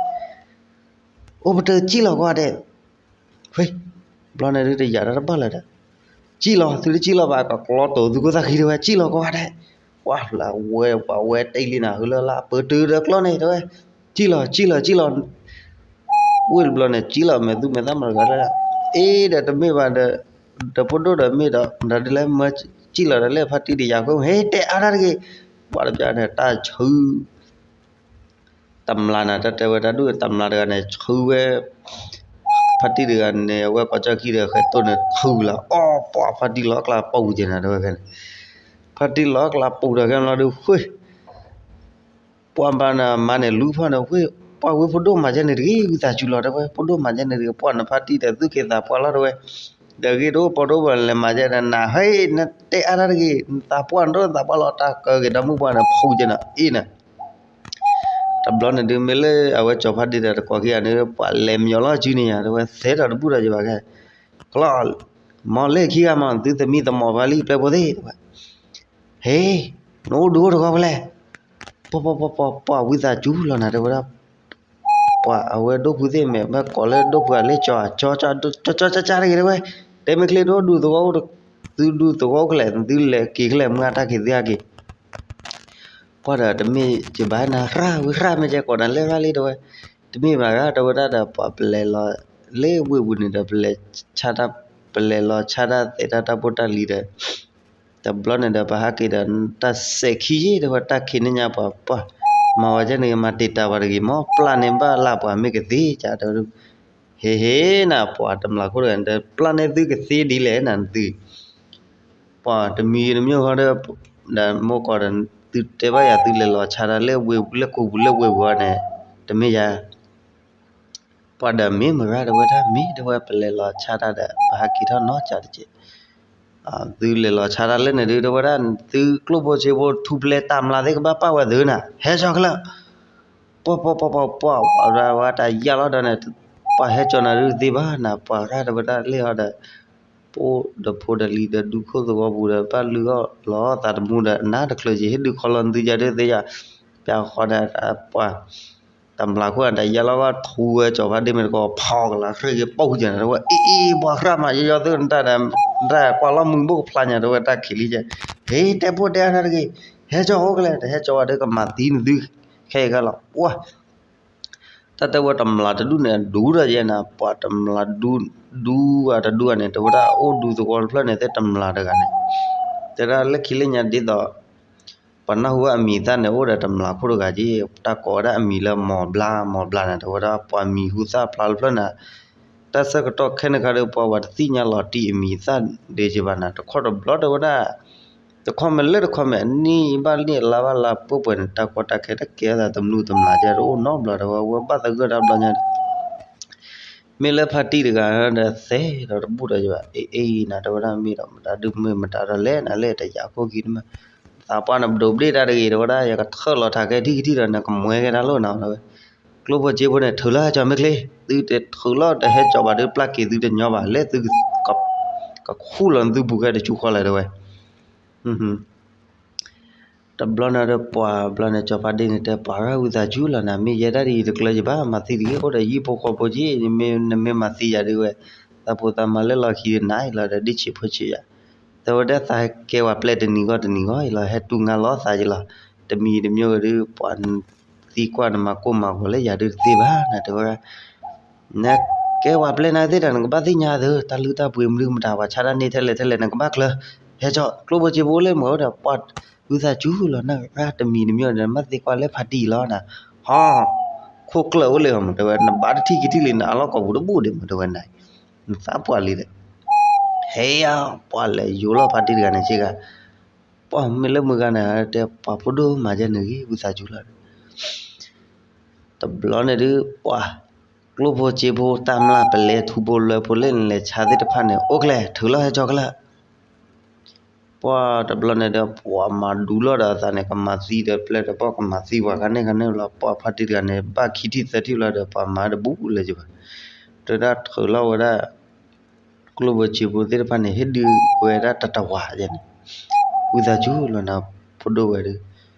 အိၣ်ပတၢၢ်စံၣ်လီၤကွၢ်ဒဲး ဝ့ၢ် ဘျီန့ၣ်ဒုးတယာ်တၢ်တဘၣ်လၢၤဒီး စံၣ်လီၤ သုတစံၣ်လီၤဘၣ် ကကျီတိာ်သုခိၣ်သၣ်ခံတဲဝဲ စံၣ်လီၤကွၢ်ဒဲး ပှၤလၢဝဲ ပှၤဝဲတ့ၢ်လံနၤ ဟုလၢလၢပၢၢ်တုၤဒီးကျီန့ၣ်တဲဝဲ စံၣ်လီၤ စံၣ်လီၤ စံၣ်လီၤ ဝ့ၢ်တဘျီန့ၣ် စံၣ်လီၤမဲာ်သူမဲာ်သၣ်မတၤတဂၤလၢ အ့ဒီးတမ့ၢ်ဘၣ်ဒီး ဒီဖိဒိၣ်ဒီးမ့ၢ်ဒီး မတၤဒ်လဲၣ်မၢစံၣ်လီၤဒီးလၢဖါတံၢ်တယာ်ဃိ ဟဲတဲအါတၢ်တဂ့ၤ ပှၤတပျၢ်န့ၣ် တၢ်ဆူ တမျးနၤ တၢ်တဲဝဲတၢ်ဒူၣ် တမျးတဂၤန့ၣ် ဆူဝဲ ဖါတံၢ်တဂၤန့ၣ် အဝဲကိးကၠီခံဒီး ဃဲးတိၢ်န့ၣ် ဆူလီၤ အီၣ် ပှၤဖါတံၢ်လီၤအကျါပူၤကဲနၤ တဲဝဲဖဲန့ၣ် ဖါတံၢ်လီၤအကျါပူၤဒီး ကဲမလီၤဒုး ဃ့ ပှၤဘၣ်နၤမၤန့ၣ် လူၤဖီၣ်န့ၣ် ဃ့ ပှၤဝဲဖိဒိၣ်မၤကဲန့ၣ်တဂ့ၤ ဝံသးစူၤလီၤ တဲဝဲ ဖိဒိၣ်မၤကဲန့ၣ်တဂ့ၤ ပှၤနဖါတံၢ်ဒီး သုက့ၤသးပှၢ်လီၤ တဲဝဲ ဒီးဂ့ၤတအိၣ်ပီတအိၣ်ဘၣ် လဲၤမၤကဲဒီး နဟဲ နတဲအါတၢ်တဂ့ၤ နသးပှၢ်နဒိၣ်သးပှၢ်လီၤ တၢ်ကၢက့ၤဒီမုၢ်ပှၢ်န့ၣ် ဖူးကဲနၤအ့နၤ တဘျီန့ၣ်ဒုး မ့ၢ်လၢအဝဲကၠီၤဖါဒ့ဒီးတကိးခံဂၤန့ၣ် ပှၤလဲၤမညီလီၤစုန့ၣ်ယၤ တဲဝဲ သဲထီၣ်တဘူၣ်ဒီးယဘၣ်ခဲ ကျီ မ်လၢခံဂၤမး သုသမံသမိးဘၣ်လံ ပျဲၢ်ဖိသ့ၣ် တဲဝဲ ဟ့ နအိၣ်ဒုးအိၣ်တဂီၤဖဲလဲၣ် ပှၤ ပှၤ ပှၤ ပှၤ ဝံသးစူၤလီၤနၤ တဲဝဲဒၣ် ပှၤအဝဲဒိၣ်ဖုသ့ၣ်မဲာ် မ့ၢ်ကိးလၢဒိၣ်ဖုအလၢကၠီၤ ကၠီ ကၠီ ကၠီ ကၠီ ကၠီ တဂ့ၤ တဲဝဲ တဲမ့ၢ်ချ့ဒိၣ်ဒူသဝီအိၣ် သုဒူသဝီအိၣ်ခဲလၢာ် သုလဲၤက့ၤခဲလၢာ် မုၢ်အတၢ်က့ၤသုဟဲက့ၤ ပှၤဒီးတမ့ၢ်ကဘၣ်နၤရၣ်ဝံၤရၣ်မ့ၢ်ကဲကိးနၤလဲၣ်ရၣ်လံ တဲဝဲ တမ့ၢ်ဘၣ်ဂၤ တဲဝဲဒၣ်ဒီး ပှၤပလဲၤလီၤ လၢဝ့ၢ်ပူၤန့ၣ်ဒီး ပလဲၤဆါတၢ် ပလဲၤလီၤဆါတၢ်သဲးတၢ်တၢ်ဖိတၢ်လံၤဒီး တဘျီန့ၣ်ဒီး ပဟးက့ၤဒီး တၢ်စဲးခံယ့ၢ် တဲဝဲ တၢ်ခံးန့ၢ်ညါပှၤ ပှၤ မၤဝဲကဲန့ၣ် မၤတံာ်တာ်ပှၤတဂ့ၤ မ်ပျၢ်န့ၢ်ဘၣ်လၢပှၤမ့ၢ်ကသ့ ကတဲဝဲ ဟ့ၣ်ဟ့ၣ်နၤ ပှၤတမျးခိၣ်တဂၤန့ၣ် ပျၢ်န့ၢ်သုကသ့ဒ်လဲၣ်နၤသု ပှၤတမံၤတမံၤဃီဒီး ဒီးမိၢ်ကီၢ်ဒီး သုတဲဘၣ်ယၤသုလဲၤလီၤဆါတၢ်လၢဝ့ၢ်လၢကိာ်ပူၤလၢဝ့ၢ်ပူၤန့ၣ် တမ့ၢ်ယၤ ပှၤဒီးမ့ၢ်မရၢ်တဲဝဲဒၣ် မ့ၢ်တဲဝဲပလဲၤလီၤဆါတၢ်ဒီး ပဟးက့ၤထီၣ်နီတစဲးတက့ၢ် သုလဲၤလီၤဆါတၢ်လၢန့ၣ်ဒုး တဲဝဲဒၣ် သုကျိၣ်ဖိစ့ဖိထူပျဲတမျးသ့ၣ်ကဘၣ်ပာ်ဝဲသုနၤ ဟဲကၠီၤခဲလၢာ် ပှၤ ပှၤ ပှၤ ပှၤ ပှၤ ဝဲတၢ်ယၢ်လီၤဒီးန့ၣ် ပှၤဟဲကၠီၤနၤဒုးသ့ဘၣ်နၤ ပှၤရၣ်တဲဝဲဒၣ်လံဟီဒီး ပအိၣ်ဒီးဖိဒီးလံၤဒီးဒူခိၣ်သဝီပူၤဒီး ဘၣ်လုၢ်အီၣ်လီၤသးတမူဒီး နါတချုးက့ၤ ဟ့ၣ်ဒုးခီလီၤသုယၤဒုးသ့ယၤ ပျၢ်ဃီဒီးပှၤ တမျးခိၣ်အတၢ်ယၢ်လီၤဂီၢ်ထူဝဲကၠီၤဖါဒ့မ့ၢ်တကီး ဖီကလၤရ့ၣ်က့ၤပိာ်ကဲနၤ တဲဝဲ အ့ အ့ ပှၤရၣ်မး ယယီသုနတၢ်ဒီး နတၢ်ကွၢ်လီၤမုာ်ဘိၣ်ကဖျါညါ တဲဝဲတၢ်ခံးလံကဲ ဟ့ၣ် တဲဖိတဲအါတၢ်တဂ့ၤ ဟဲကၠီၤအိၣ်ကလဲာ် တဟဲကၠီၤဝဲဒုးကမၤသံနသု ခဲအံၤခဲလီၤ ပှၤ တၢ်တဲဝဲတမျးတဒူၣ်န့ၣ် အဒူၣ်ဒီးယဲနၤ ပှၤတမျးဒူၣ် ဒူၣ်ဂၤတဒူၣ်ဂၤန့ၣ် တဲဝဲဒၣ်အိၣ်ဒူသဝီတဖျၢၣ်န့ၣ် သ့ၣ်တမျးတဂၤန့ၣ် တဲဒၣ်လၢခံလၢညါဒ်သိး ပှၤနၢ်ဟူဝဲအမံၤအသၣ်န့ၣ် အိၣ်ဒီးတမျးခိၣ်တဂၤက့ တၢ်ကိးဝဲဒၣ်အမံၤလၢမီၤဘျါ မီၤဘျါန့ၣ် တဲဝဲဒၣ်ပှၤမံၤဟူသၣ်ဖျါတဖျၢၣ်န့ၣ် တၢ်ဆၢကတီၢ်ခဲန့ၣ်ခါဒီး ပှၤဝဲတသ့ၣ်ညါလီၤတံၢ်အမံၤအသၣ်ဒံးက့ဘၣ်နၤ တခီတဘျီတဲဝဲဒၣ် တခီမ့ၢ်လၢတခီမ့ၢ် အနံၣ်ဘၣ်နံၣ် အလါဘၣ်လါ ပှဲၤပှဲၤန့ၣ် တၢ်ကီတၢ်ခဲတကဲအသးတမျုးတမျးကဲတအိၣ်နီတဘျီ တဲဝဲ ဝဲဘၣ်သဂၢၢ်တၢ်ဘျီညါ မ့ၢ်လၢဖါတံၢ်တဂၤဒီးသဲဒီးတဘူၣ်ဒီးယဘၣ် အ့ အ့ နၤတဲဝဲဒၣ်မ့ၢ်ဒီးမတၤဒုးမ့ၢ်မတၤဒီးလဲၣ် နၤလဲၣ်တယာ်ခိၣ်ခံတမံၤ သးပှၢ်န့ၣ်ပဒိးဘျ့ၣ်တၢ်တဂ့ၤ တဲဝဲဒၣ် ယကထၢၣ်လီၤထးခဲထံၣ်ကထံၣ်ဒီး နကမှဲကဲတၢ်လိၣ်နၤ တဲဝဲ ကျိၣ်ဖိစ့ဖိန့ၣ် ထုးလီၤဟဲကၠီၤမ့ၢ်ချ့ သုတထုးလီၤတဟဲကၠီၤဘၣ်ဒီး ပျၢ်က့ၤသုတညီဘၣ် လၢသုက ကခူၣ်လီၤနသုပူၤခဲတကၠူဃီလဲၣ် တဲဝဲ. တဘျီန့ၣ်ဒီးပှၤဘျီန့ၣ် ကၠီၤဖါဒ့န့ၣ်တဲ ပှၤဂၤဝံသးစူၤလီၤနၤ, မ့ၢ်ယဲဒၣ်ဒ်အံၤတကျၢၤယဘၣ်, မၤသံတဂ့ၤ, အိၣ်ဒီးယံာ်ဖိဃီဖိက့, နမ့ၢ်မၤသံယၤဒုးဝဲ, သးဖိသးမါလၢလီၢ်ခံဒုးနၤအံၤလီၤဒီး ဒ့ဆံးဖိဆံးယၤ, တဲဝဲဒၣ်သးကဲဝဲပျဲၢ်တနံၤဂီၢ်တနံၤဂီၢ်အံၤလီၤ, ဟဲတူၢ်ငါလီၤသးယလီၤ, တမံၤတမံၤဂ့ၤဒုး ပှၤသံကွၢ်နမၤကိၢ်မၤဂီၤလၢယၤဒုးတသ့ဘၣ် နတဲဝဲဒၣ် နကဲဝဲပျဲၢ်နၤသ့ဒီး နကဘၣ်သ့ၣ်ညါသု တၢ်လုၢ်တၢ်ပှ့ၤမနုၤမတၤ ပှၤဆါတၢ်န့ၢ်ထဲလဲၣ်ထဲလဲၣ် နကဘၣ်ကျၢၤ, ဟဲကၠီ ကျိၣ်ဖိစ့ဖိအိၣ်လၢမုၢ်ဒီး ပှၤဝံသးစူၤလီၤ နဂၤတမံၤတမံၤဒီး နဘၣ်သ့ကွၢ်လၢဖါတံၢ်လီၤနၤ, ဟီ ခိၣ်ကျၢၢ်အိၣ်လၢမုၢ် တဲဝဲ နဘၣ်တထံၣ်ကထံၣ်လံ နအလီၢ်ကိာ်ပူၤတဘူၣ်ဒံးမုၢ် တဲဝဲနၤ, နသးပှၢ်လံဒီး ဟဲယၤ ပှၤလဲၤယိးလီၤဖါတံၢ်တဂၤန့ၣ်ဆ့ကၤ, ပှၤမ့ၢ်လၢမုၢ်ဂၤန့ၣ် တဲပှၤဖိဒိၣ်မၤယဲန့ၣ်ဂ့ၤ ဝံသးစူၤလီၤ တဘျီန့ၣ်ဒုး ပှၤကျိၣ်ဖိစ့ဖိ တၢ်မျၢ်ပလဲ ထူဖိလွဲဖိလၢနလဲၤဆါသ့ၣ်တဖၣ်န့ၣ် အိၣ်ကျဲ ထုးလီၤဟဲကၠီကလၢာ်, ပှၤတဘျီန့ၣ်ဒီး ပှၤမၤဒူလီၤဒီးအသးန့ၣ် ကမၤသံဒီးပျဲၢ်ဒီးဘီၣ် ကမၤသံပှၤခါန့ၣ်ခါန့ၣ်လီၤ, ပှၤဖါတံၢ်တဂၤန့ၣ် ဘၣ်ခံထံၣ်သၢထံၣ်လီၤဒီး ပှၤမၤတဘူၣ်လၢၤဘၣ်, တဲဒၣ်ထုးလီၤဝဲဒၣ် ကျိၣ်ဖိစ့ဖိသ့ၣ်တဖၣ်န့ၣ် ဟ့ၣ်ဒုးဝဲဒၣ်တတဝၤယဲန့ၣ်, ဝံသးစူၤလီၤနၤ ဖိဒိၣ်ဝဲဒုး,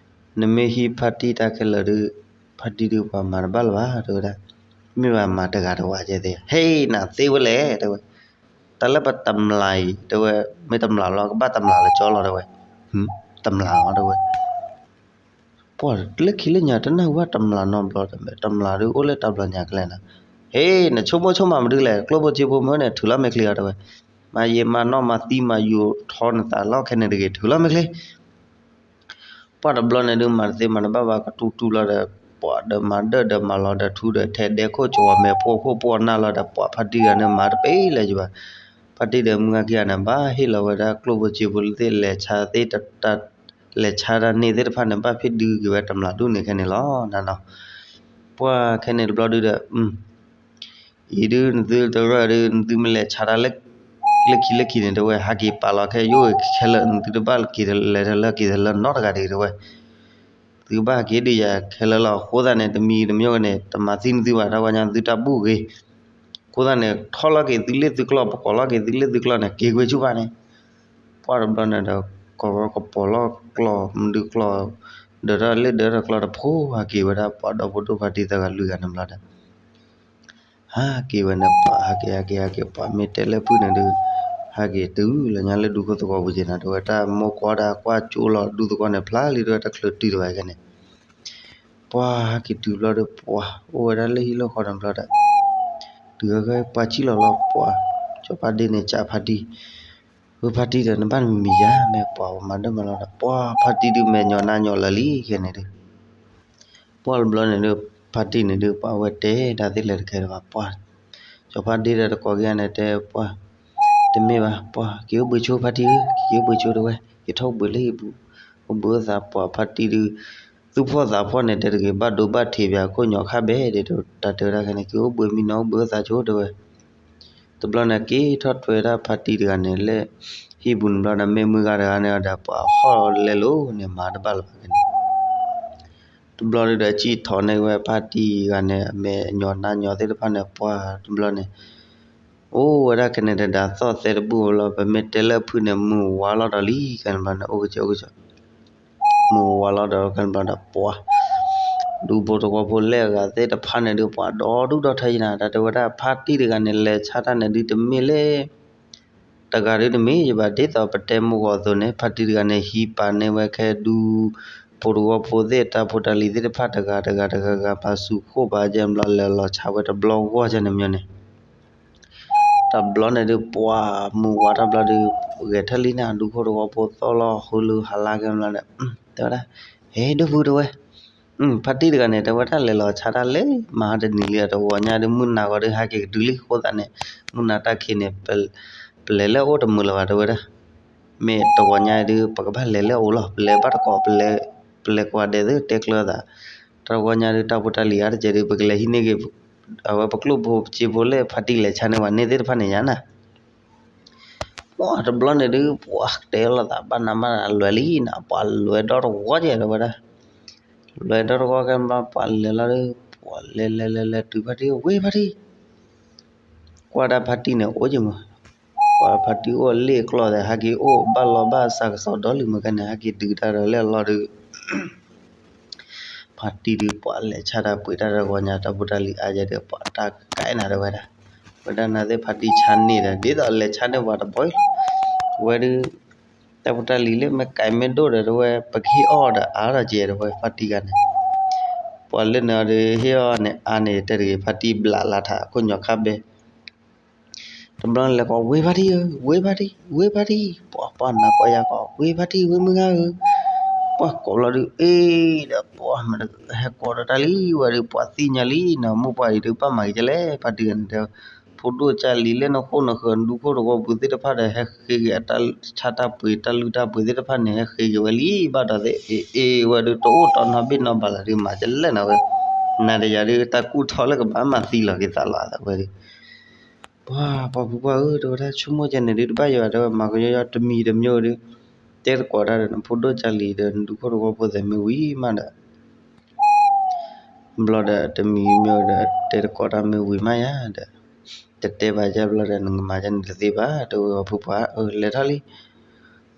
နမ့ၢ်ဟံးဖါတံၢ်တၢ်ခဲလၢာ်ဒုး, ဖါတံၢ်ဒုးပှၤမၤတဘၣ်လၢၤဘၣ် တဲဝဲဒၣ်, မ့ၢ်ဘၣ်မၤတဂၤတဝၤယဲသ့, ဟ့ၣ်နၤသ့ဝဲလဲၣ် တဲဝဲ, တၢ်လၢပတမျၢ်အံၤ တဲဝဲ, မ့ၢ်တမျၢ်လီၤ ကဘၣ်တမျၢ်လၢကၠီလီၤ တဲဝဲ, တမျၢ်လီၤ တဲဝဲ ပှၤလၢခံလၢညါ တနၢ်ဟူဘၣ်တမျၢ်နီတဘျီ, တမျၢ်ဒုးအိၣ်လၢတၢ်ဘျီညါကလဲၣ်နၤ, ဟ့ၣ် နဆိကမိၣ်ဆိကမးမနုၤလဲၣ်, ကျိၣ်ဖိစ့ဖိမ့ၢ်န့ၣ် ထုးလီၤမဲာ်ချံအီၤ တဲဝဲ, မၤယံာ်မၤနီၢ်မၤသံမၤယူာ်ထီနသးလီၢ်ခဲန့ၣ်တဂ့ၤ ထုးလီၤမဲာ်ချံ, ပှၤတဘျီန့ၣ်ဒုး မၤတသ့မၤတဘၣ်ဘၣ် ကတူၢ်တူၢ်လီၤဒီး ပှၤဒီးမၤဒၢၣ်ဒီးမၤလီၤဒီးထူဒီးထဲဒဲခိၣ်ကဝီၤမဲာ်ဖှိၣ်ခိၣ်ပှီၢ်နၢ်လီၤဒီး ပှၤဖါတံၢ်တဂၤန့ၣ် မၤတပ့ၢ်လၢၤဘၣ်, ဖါတံၢ်ဒီးမုၢ်ဂၤခံဂၤန့ၣ် ဘၣ်ဟ့ၣ်လီၤဝဲဒၣ်ကျိၣ်ဖိစ့ဖိလၢသ့ၣ်လဲၤဆါသ့ၣ်တ လဲၤဆါတၢ်န့ၢ်သ့ၣ်တဖၣ်န့ၣ် ဘၣ်ဖ့ၣ်ဒုးက့ၤဝဲတမျၢ်ဒူၣ်န့ၣ်ခဲန့ၣ်လီၤနၤနီၤ, ပှၤခဲန့ၣ်တဘျီဒုးဒီး အံၤဒုးနသုတရၢၢ်ဒုး နသုမ့ၢ်လဲၤဆါတၢ်လၢ လၢခံလၢခံန့ၣ် တဲဝဲ ဟးက့ၤပာ်လီၤခဲယိၣ်ခဲလၢာ် နသုတဘၣ်က့ၤတလဲၤတလၢက့ၤတလၢနီတဂၤဒံး တဲဝဲ, သုကဘၣ်ဟးက့ၤဒုးယၤခဲလၢာ်လီၤ. အဃိသတးန့ၣ် တမံၤတမံၤန့ၣ် တမၤသံနသုဘၣ် တၢ်ဝဲညါသုတၢ်ဘူၣ်ဂ့ၤ, အဃိသတးန့ၣ် ထီၣ်လီၤက့ၤသုလ့ၣ်သုကျီၢ် ပကိးလီၤက့ၤသုလ့ၣ်သုကျီၢ်န့ၣ် က့ၤကွံာ်ဆူၣ်ဘၣ်န့ၣ် ပှၤတဘျီန့ၣ်ဒီး ကီၢ်ကပီၤလီၢ်ကျီၢ် မဒုကျီၢ် ဒၢးထီၣ်လ့ၣ်ဒၢးထီၣ်ကျီၢ်တဖိ ဟးက့ၤဝဲဒၣ် ပှၤဒီဖိဒိၣ်ဖါတံၢ်သၢဂၤလွံၢ်ဂၤန့ၣ်ဘျီဒီး ဟးက့ၤဝဲန့ၣ် ပှၤဟးက့ၤ ဟးက့ၤ ဟးက့ၤ ပှၤမ့ၢ်တဲလၢဖုၣ်န့ၣ်ဒုး ဟးက့ၤတုၤလၢညါလၢဒူခိၣ်သဝီပူၤက့ၤနၤ တဲဝဲ တၢ်မိၢ်ကွၢ်တၢ်ကွၢ်ကၠိလီၤ ဒူသဝီန့ၣ် ဖျါလံ တဲဝဲ တချုးတုၤတဘၣ်ခဲန့ၣ် ပှၤဟးက့ၤတုၤဘျီဒီး ပှၤအိၣ်ဝဲဒၣ်လၢဟံၣ်လၢဃီန့ၣ်ဘျီဒီး တုၤဟဲပှၤစံၣ်လီၤလီၤ ပှၤ ကၠီၤဖါဒ့န့ၣ် ကးဖါတံၢ် ဝဲဖါတံၢ်ဒီး နဘၣ်နမံၤမံၤယၤ မ့ၢ်ပှၤမၤဒၢၣ်မၤလီၤဒီး ပှၤဖါတံၢ်ဒုးမဲာ်ညီနါညီလၢာ်လံခဲန့ၣ်ဒုး ပှၤတဘျီန့ၣ်ဒုး ဖါတံၢ်န့ၣ်ဒုး ပှၤဝဲတဲတၢ်သ့ၣ်လဲၣ်တခဲဒီးဘၣ် ပှၤ ကၠီၤဖါဒ့ဒီးတကိးက့ၤန့ၣ်တဲ ပှၤ တမ့ၢ်ဘၣ် ပှၤက့ၤအိၣ်ဘှံးဆိဖါတံၢ်ဧၢ က့ၤအိၣ်ဘှံးဆိတဲဝဲ က့ၤထီၣ်အိၣ်ဘှံးလၢဟံၣ်ပူၤ အိၣ်ဘှံးအိၣ်သး ပှၤဖါတံၢ်ဒုး သူၣ်ဖှီၣ်သးဖှီၣ်န့ၣ် တဲတဂ့ၤ ဘၣ်ဒိဘၣ်ထံးပၠးခိၣ်ညီခါဘဲၣ်ဒီး တၢ်တဲဝဲဒၣ်ခဲန့ၣ် က့ၤအိၣ်ဘှံးမံနီၤ အိၣ်ဘှံးအိၣ်သးဆိတဲဝဲ တဘျီန့ၣ် က့ၤထီၣ်ထွဲဒၣ်ဖါတံၢ်တဂၤန့ၣ်လၢ ဟံၣ်ပူၤန့ၣ်ဘျီဒီး မ့ၢ်မုၢ်ဂၤတဂၤန့ၣ်ဒီး ပှၤဟီၣ်လဲလိာ်န့ၣ် မၤတဘၣ်လၢၤဘၣ်က့ၤန့ၣ် တဘျီဒုးဒီး စံၣ်ထီၣ်န့ၢ်ဝဲဖါတံၢ်ဂၤန့ၣ် အမဲာ်ညီနါညီသ့ၣ်တဖၣ်န့ၣ် ပှၤတဘျီန့ၣ် အိၣ်ဝဲဒၣ်ခဲန့ၣ်တဒၣ်သီၣ်သဲတဘူၣ်လီၤ ပမ့ၢ်တဲလၢအဖုၣ်န့ၣ် မုၢ်ဝါလီၤဒီးလံ ခဲန့ၣ်ဘျီန့ၣ် အိၣ်ကစၢၢ်အိၣ်ကစၢၢ် မုၢ်ဝါလီၤဒီး ခဲန့ၣ်ဘျီဒီး ပှၤ ဒူဖိတဝီဖိလၢအဂၤသ့ၣ်တဖၣ်န့ၣ်ဒုး ပှၤဒီဒူၣ်ဒီထၢယနၤ တၢ်တဲဝဲဒၣ် ဖါတံၢ်တဂၤန့ၣ် လဲၤဆါတၢ်န့ၣ်ဒုး တမ့ၢ်လၢ တဂၤဒုးတမ့ၢ်ယဘၣ် ဒ်သိးပတဲမုၢ်ဂီၤအသိးန့ၣ် ဖါတံၢ်တဂၤန့ၣ် ဟံးပာ်န့ၢ်ဝဲခဲဒူ ဖိတဝီဖိသ့ၣ် တၢ်ဖိတၢ်လံၤသ့ၣ်တဖၣ် တဂၤတဂၤတဂၤဂၤ ပာ်ဆူၣ်ခိၣ်ပာ်ကဲဘျီ လဲၤလီၤဆါဝဲတဘျီဂီၢ်ကဲန့ၣ်မ့ၢ်န့ၣ် တဘျီန့ၣ်ဒုး ပှၤမုၢ်ဝါတဘျီဒုး ဂဲၤထၢၣ်လံန့ၣ် ဒူခိၣ်တဝီဖိသီၣ်လီၤ ဟူလူဟးလါကဲဘျီန့ၣ် တဲဝဲဒၣ် ဟဲဒိၣ်ဖုတဲဝဲ ဖါတံၢ်တဂၤန့ၣ် တဲဝဲဒၣ်လဲၤလီၤဆါတၢ်လၢ မဟါတနံၤလံ တဂီၤညါဒုး မုၢ်နၤဂီၤဒုး ဟးက့ၤကတုၤလံ အဃိသတးန့ၣ် မုၢ်နၤတၢ်ခံးန့ၣ် ပလဲၤလၢအအိၣ်တမုာ်လၢၤဘၣ် တဲဝဲဒၣ် မ့ၢ်တဂီၤညါဒုး ပကဘၣ်လဲၤလၢအအိၣ်လီၤ ပလဲၤဘၣ်တကိး ပလဲၤကွၢ်ဒဲးသု တဲကျၢၤသး တဂီၤညါဒုး တၢ်ဖိတၢ်လံၤအါတက့ၢ်ဒုး ပကလဲၤဟံးန့ၢ်က့ၤ အဝဲပကျိၣ်ဖိစ့ဖိလၢဖါတံၢ်လဲၤဆါန့ၢ်ဝဲန့ၣ်သ့ၣ်တဖၣ်န့ၣ်ညါနၤ ပှၤတဘျီန့ၣ်ဒုး ပှၤတဲလိာ်သးဘၣ်နးမး လွဲၤလံနၤ ပှၤလွဲၤဒီတဂီၤကဲ တဲဝဲဒၣ် လွဲၤဒီတဂီၤကဲဘျီ ပှၤလဲၤလီၤဒုး ပှၤလဲၤလဲၤလဲၤလဲၤတုၤဖါတံၢ် ဝ့ၢ်ဖါတံၢ် ကွၢ်ဒၣ်ဖါတံၢ်န့ၣ် အိၣ်က့ၤမး ပှၤဖါတံၢ်အိၣ်လ့ၣ်ကျီၢ်သဲး ဟဲက့ၤအိၣ်ဘၣ်လီၤဘၣ်စးကစီဒီလံာ်မ့ၢ်ကဲန့ၣ် ဟဲက့ၤဒုးတၢ်ဒီးလဲၣ်လီၤဒီး ဖါတံၢ်ဒုး ပှၤလဲၤဆါတၢ်ပှ့ၤတၢ်ဒီးဂီၤညါ တၢ်ဖိတၢ်လံၤအါယဲဒီး ပှၤတၢ်ကဲနၤတဝဲဒၣ်, ဝဲဒၣ်နၤသ့ၣ်ဖါတံၢ်ဆါန့ၢ်ဒီး ဒ်သိးလဲၤဆါန့ၢ်ပှၤတဘီအံၤလီၤ, ဝဲဒုး တၢ်ဖိတၢ်လံၤလၢမ့ၢ်ကဲမ့ၢ်ဒိၣ်ဒီးတဝဲ ပကဟ့ၣ်အီၣ်ဒီးအါထီၣ်ကဲတဝဲဖါတံၢ်ဂၤန့ၣ်, ပှၤလၢန့ၣ်အီၤဒီးဟ့ၣ်အီၣ်န့ၣ်အါန့ၣ် တဲတဂ့ၤ ဖါတံၢ်ဘျးလၢထး ခိၣ်ညီခါဘဲ တဘျီန့ၣ်လဲၤကိး ဝ့ဖါတံၢ်ဧၢ, ဝ့ဖါတံၢ်, ဝ့ဖါတံၢ်, ပှၤပှၤနၤကိးယၤကိး ဝ့ဖါတံၢ် ဝ့မုၢ်ဂၤဧၢ, ပှၤကိးဘျီဒုး အ့ဒီး ပှၤမတဟဲကိးဒီးတၢ်လံ ဝဲဒုးပှၤသ့ၣ်ညါလံနီၤ မိၢ်ပှၢ်အံၤဒုး ဘၣ်မၤက့ၤကလဲၣ် ဖါတံၢ်ဂၤန့ၣ်တဲ, ဖိဒိၣ်ကၢ်လံၤလၢနဃိၣ်နဃၢၤ နဒူခိၣ်တဝီပူၤသ့ၣ်တဖၣ်ဒီး ဟဲဃ့က့ၤအတၢ်ဆါတၢ်ပှ့ၤ တၢ်လုၢ်တၢ်ပှ့ၤသ့ၣ်တဖၣ်န့ၣ် ဟဲဃ့က့ၤဝဲလံ ဘၣ်ဒီးသ့ၣ် အ့ အ့ ဝဲဒုးတအိၣ်တီနီဘ့ၣ်နီဘၣ်လၢၤဒုး မၤကလဲၣ်နီၤဝဲ, နၤဒီးယၤဒုး တၢ်ကူၣ်ထီၣ်လၢကဘၣ်မၤသံလီၤက့ၤသးလီၤသးဝဲဒုး ပှၤ ပှၤဖုပှၢ်ဧၢ တဲဝဲဒၣ် ဆိကမိၣ်ကဲန့ၣ်ဒုး တဘၣ်ယွၤ တဲဝဲ မၤကယီယီတမံၤတမံၤဒီး တဲတကိးတၢ်ဒီး နဖိဒိၣ်ကၢ်လံၤဒီး နဒူခိၣ်တဝီဖိသ့ၣ်မ့ၢ်ဝံၤမးဒီး ဘျီဒီးတမံၤမ့ၢ်ဒီး တဲတကိးတၢ်မ့ၢ်ဝံၤမးယၤဒီး တတဲဘၣ်ယၤဘျီဒီး နကမၤယၤန့ၣ်တသ့ဘၣ် တဲဝဲ ပှၤဖုပှၢ်ဧၢ လဲၤထီၣ်လံ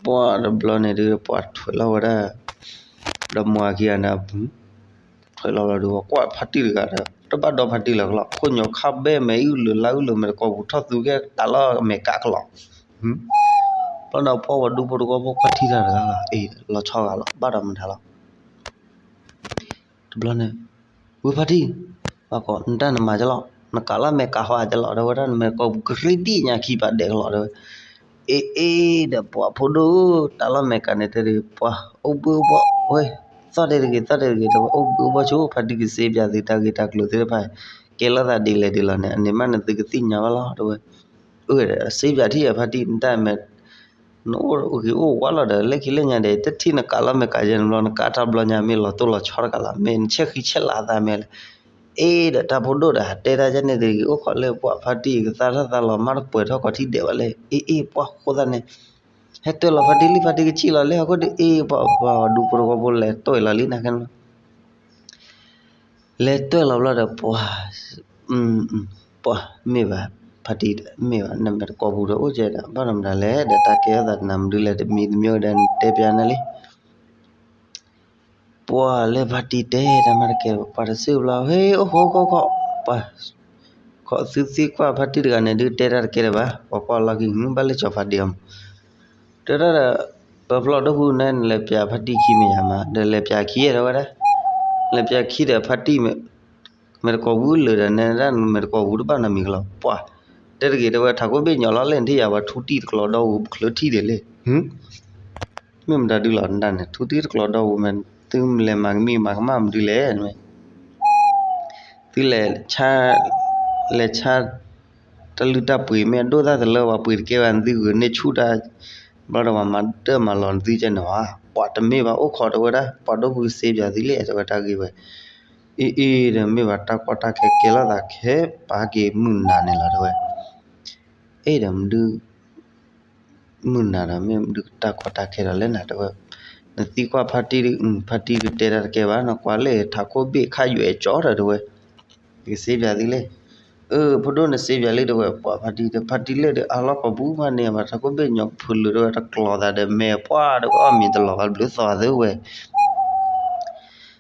ပှၤတဘျီန့ၣ်ဒုး ပှၤထွဲလီၤဝဲဒၣ် ဒီးမွၤခံဂၤန့ၣ် ထွဲလီၤလီၤဒုး ကွၢ်ဖါတံၢ်တဂၤဒီး တဘၣ်ဒီးဖါတံၢ်လၢၤကလီၤ ခိၣ်ညီခါဘဲမဲာ်အုၣ်လၢၤလါအုၣ်လၢၤ မဲာ်တကိးပူၤထီၣ်သူကဲတၢ်လီၢ်မဲာ်ကးကလီၤ, ဘျီဒီးပှၤဝဲဒူဖိတဝီဖိကွၢ်ထံတၢ်တဂၤဂၤ အ့ လီၤဆီဂၤလီၤ ဘၣ်ဒီးမတၤလီၤ တဘျီန့ၣ် ဝ့ဖါတံၢ်, ပှၤကိး နတၢ်နမၤကလီၤ နကးလီၤမဲာ်ကးဟီကလီၤ တဲဝဲဒၣ် နမဲာ်တကိးပူၤကရံဒံၣ်ညါခံပာ်ဒဲးကလီၤ တဲဝဲ, အ့ အ့ ဒီးပှၤဖိဒိၣ် တၢ်လီၢ်မဲာ်ကးန့ၣ်တဲဒုး ပှၤအိၣ်ဘှံးအိၣ်ဘှီၣ်ဝဲ, သီၣ်တဲတဂ့ၤ သီၣ်တဲတဂ့ၤ တဲဝဲ အိၣ်ဘှံးအိၣ်ဘှီၣ်ဆိ ဖါတံၢ်ကစ့ပၠးသုတၢ်ဂ့ၢ်တၢ်ကျိၤသ့ၣ်တဖၣ် ကဲလိာ်သးဒ်လဲၣ်ဒ်လဲၣ်န့ၣ် အန့ၣ်မးန့ၣ်သုကသ့ၣ်ညါဘၣ်လီၤ တဲဝဲ အၢဒီးစ့ပၠးထံၣ်အဖါတံၢ် နတၢ်မ့ၢ် နအိၣ်ဂ့ၤအိၣ်ဝါလီၤဒီး လၢခံလၢညါဒီး တထံၣ်နကးလီၤမဲာ်ကးယဲၢ်န့ၣ်ဘျီ နကးတၢ်ဘျီညါမ့ၢ်လီၤတိၢ်လီၤဆီတကးလီၤ မ့ၢ်နဆဲးဃံဆဲးလၤအသးမ့ၢ်လဲၣ်, အ့ဒီးတၢ်ဖိဒိၣ်ဒီး ဟးတဲတၢ်ယဲၢ်န့ၣ်တဂ့ၤ အိၣ်ခိးလၢပှၤဖါတံၢ်ကသါထီၣ်သးလီၤ မးတပှဲၤထီၣ်ကီးထံၣ်ဒဲးဝဲလဲၣ် အ့ အ့ ပှၤဃိသတးန့ၣ် ဟဲတၢၢ်လီၤဖါတံၢ်လံ ဖါတံၢ်ကစံၣ်လီၤလၢဟီၣ်ခိၣ်ဒီး အ့ ပှၤပှၤဒူဖိတဝီဖိလဲၤတၢၢ်လီၤလံနၤကဲန့ၣ် လဲၤတၢၢ်လီၤဘျီဒီး ပှၤ ပှၤမ့ၢ်ဘၣ် ဖါတံၢ်မ့ၢ်ဘၣ် နမဲာ်တကိးပူၤဒီးအိၣ်ကဲဒီး ဘၣ်ဒီးမတၤလဲၣ်ဒီး တၢ်ကဲထီၣ်သးနၤမနုၤလဲၣ် တမံၤတမံၤဒီး နတဲပျးနၤလံ ပှၤလၢဖါတံၢ်တဲတၢ်မးတကဲ ပှၤတစ့ၢ်ဘျီ ဟ့ၣ် အိၣ်ခိးခိးခိး ပှၤ ခိးသုသံကွၢ်ဖါတံၢ်တဂၤန့ၣ်ဒုး တဲတၢ်တကဲလၢၤဘၣ် ပှၤကွၢ်လီၤက့ၤ ဘၣ်လၢကၠီၤဖါတံၢ်အီၤမး တဲဒၣ်ဒီး ပဖျီၣ်ဒိၣ်ဖုန့ၣ် နလဲၤပျးဖါတံၢ်ခံမ့ၢ်ယါမး ဒီးလဲၤပျးခံတဲဝဲဒၣ် လဲၤပျးခံဒီးဖါတံၢ် မဲာ်တကိးပူၤလၢာ်ဒီးနဲဒၣ် မဲာ်တကိးပူၤတဘၣ်နီတမံၤကလီၤ ပှၤ တဲတဂ့ၤတဲဝဲ ထးခိၣ်ဘ့ၣ်ညီလီၤလဲၣ် နထံၣ်ယၤဝဲထူတံၢ်တကျီဒီဝူၤ ပချုးထံၣ်ဒံးလံ မ့ၢ်မတၤဒုလီၤနဒၣ်န့ၣ် ထူတံၢ်တကျီဒီဝူၤမး သုလဲၤမၤကမံၤမၤကမၣ်မနုၤလဲၣ် သုလဲၤ လဲၤဆါ တၢ်လုၢ်တၢ်ပှ့ၤမ့ၢ်အဒိၣ်သၣ်တလၢ ပှၤပှ့ၤတကဲဘၣ် နသုဂုာ်န့ၢ်ဆူၣ်တၢ် ဘျီဒီးပှၤမၤတၢ်မၤလီၤနသုကဲန့ၣ်ဧါ ပှၤတမ့ၢ်ဘၣ်အိၣ်ခိးတဲဝဲဒၣ် ပှၤဒိၣ်ဖုစ့ပၠးသုလံ တဲဝဲတၢ်ဂ့ၢ်ဝဲ အ့ အ့ ဒီးမ့ၢ်ဘၣ်တၢ်ကီတၢ်ခဲကဲလိာ်သးခဲ ပာ်က့ၤမုၢ်နၤန့ၣ်လီၤတဲဝဲ အ့ ဒီးမနုၤ မုၢ်နၤဒီး မ့ၢ်မနုၤတၢ်ကီတၢ်ခဲဒီးလဲၣ်နၤတဲဝဲ နသံကွၢ်ဖါတံၢ် ဖါတံၢ်ကတဲတၢ်တကဲဘၣ် နကွၢ်လၢထးခိၣ်ဘ့ၣ်ခါယွဲၣ်ကၠီဒီးတဲဝဲ ယကစ့ပၠးသုလံ အၢ ဖိဒိၣ်နစ့ပၠးလံတဲဝဲ ပှၤဖါတံၢ်ဒီး ဖါတံၢ်လၢဒီးအါလီၢ်ကီၢ်ပူၤမးန့ၣ် ဘၣ်ထးခိၣ်ဘ့ၣ်ညီကဖုးလၢာ်တဲဝဲ တကျီၤသးဒီးမဲာ်ပှၢ်ဒီး အီၣ်မံၤတလီၤဘၣ်ဘျုးသီၣ်သ့ဝဲ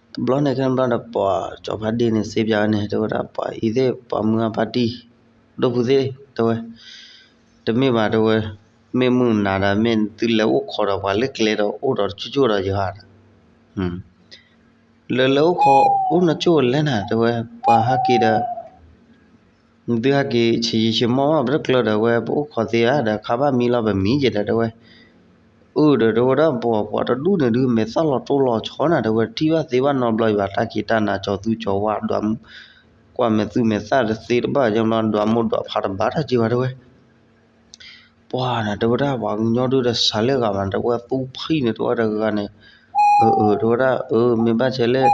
တဘျီန့ၣ်ခဲန့ၣ်ဘျီဒီး ပှၤကၠီၤဖါဒ့န့ၣ်စ့ပၠးဝဲန့ၣ် တဲဝဲဒၣ် ပှၤအံၤသ့ၣ် ပှၤမုၢ်အါဖါတံၢ် ဒိၣ်ဖုသ့ၣ် တဲဝဲ တမ့ၢ်ဘၣ်တဲဝဲ မ့ၢ်မုၢ်နၤဒီး မ့ၢ်သုလဲၤအိၣ်ခိးဒီးပှၤလၢကျဲဒီး အိၣ်ဒီးတကၠိၢ်ကၠိၢ်ဒီးယၤဒီး လၢလၢအိၣ်ခိး အိၣ်နကၠိၢ်လဲၣ်နၤ တဲဝဲ ပှၤဟဲက့ၤဒီး နသုဟဲက့ၤဆံးယံာ်ဆံးမီၢ်မး ပတကျၢၤဒီးဝဲ ပအိၣ်ခိးသ့ဧါ ဒီးခါဘၣ်မံလီၤပမံယဲဒီးတဲဝဲ အၢ ဒီးတဲဝဲဒၣ် ပှၤပှၤတဒူၣ်န့ၣ်ဒုး မဲာ်သၣ်လီၤတိၢ်လီၤဆီနၤ တဲဝဲ ထံၣ်ဘၣ်သ့ဘၣ်နီတဘျီအံၤဘၣ် တၢ်က့ၤတၢ်နၤ ကၠီၤသူကၠီၤဝါ ဒွး ကွၢ်မဲာ်သူမဲာ်သၣ်တသ့တဘၣ် ယဲဘျီ ဒွးမိၢ်ဒွးဖါတဘၣ်တၢ်က့ၤဘၣ်တဲဝဲ ပှၤနၤ တဲဝဲဒၣ် ပှၤကညီဒုးဒီးစးလၢဂၤမး တဲဝဲ သူဖံန့ၣ် တဲဝဲတဂၤန့ၣ် အၢ အၢ တဲဝဲဒၣ် အၢ မ့ၢ်ဘၣ်ဆဲးလၢ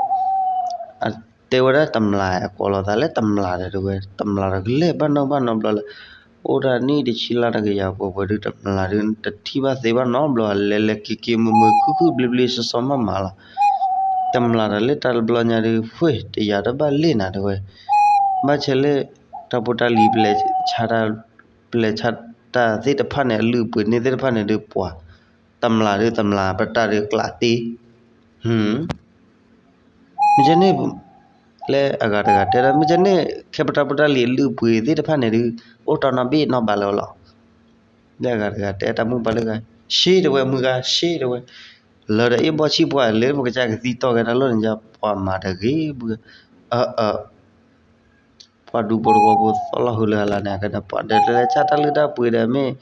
တဲဝဲဒၣ်တမျး အကိးလီၤသးလၢတမျးဒီး တဲဝဲ တမျးဒီးကလဲၣ်ဘၣ်နီၢ်ဘၣ်နီတဘျီလၢ အိၣ်ဒၣ်နံၣ်တဆံလါတကယၤပှဲၤပှဲၤဒုး တမျးဒုး တထံၣ်ဘၣ်သ့ဘၣ်နီတဘျီ လဲၤလဲၤက့ၤက့ၤမုာ်မုာ်ခုၣ်ခုၣ်ဘျ့ဘျ့စီစီမးမးလီၤ တမျးဒီးလၢတၢ်တဘျီညါဒုး ဃ့ တယၤတဘၣ်လ့ၣ်နၤ တဲဝဲ ဘၣ်ဆဲးလၢ တၢ်ဖိတၢ်လံၤ ပလဲၤဆါ တၢ်သ့ၣ်တဖၣ်န့ၣ် အလုၢ်အပှ့ၤန့ၢ်သ့ၣ်တဖၣ်န့ၣ်ဒုးပှၤ, တမျးဒုးတမျး ပတၢ်ဒုးကျးတ့, မ့ၢ်ကဲန့ၣ် လၢအဂၤတဂၤတဲဒၣ် မ့ၢ်ကဲန့ၣ် ခဲပတၢ်ဖိတၢ်လံၤအလုၢ်အပှ့ၤသ့ၣ်တဖၣ်န့ၣ်ဒုး အိၣ်တီနီဘ့ၣ်နီဘးလၢၤလီၤ. လၢအဂၤတဂၤတဲတၢ်မုၣ်ပှၢ်လၢဂၤ, ရှ့တဝဲ မုၢ်ဂၤ ရှ့တဝဲ, လၢဒီးအ့ၣ်ဘီဆံၣ်ပှၢ်လၢပကစၢ်ကသံတီၢ်ကဲတၢ်လီၢ်န့ၣ် ပှၤမၤတဂ့ၤဘု, အၢ ပှၤဒူဖိတဝီဖိသီၣ်လီၤဃုာ်လၢအလါန့ၣ် အကဲန့ၣ် ပှၤဒီးတလဲၤဆၣ်တၢ်လုၢ်တၢ်ပှ့ၤဒီးမ့ၢ်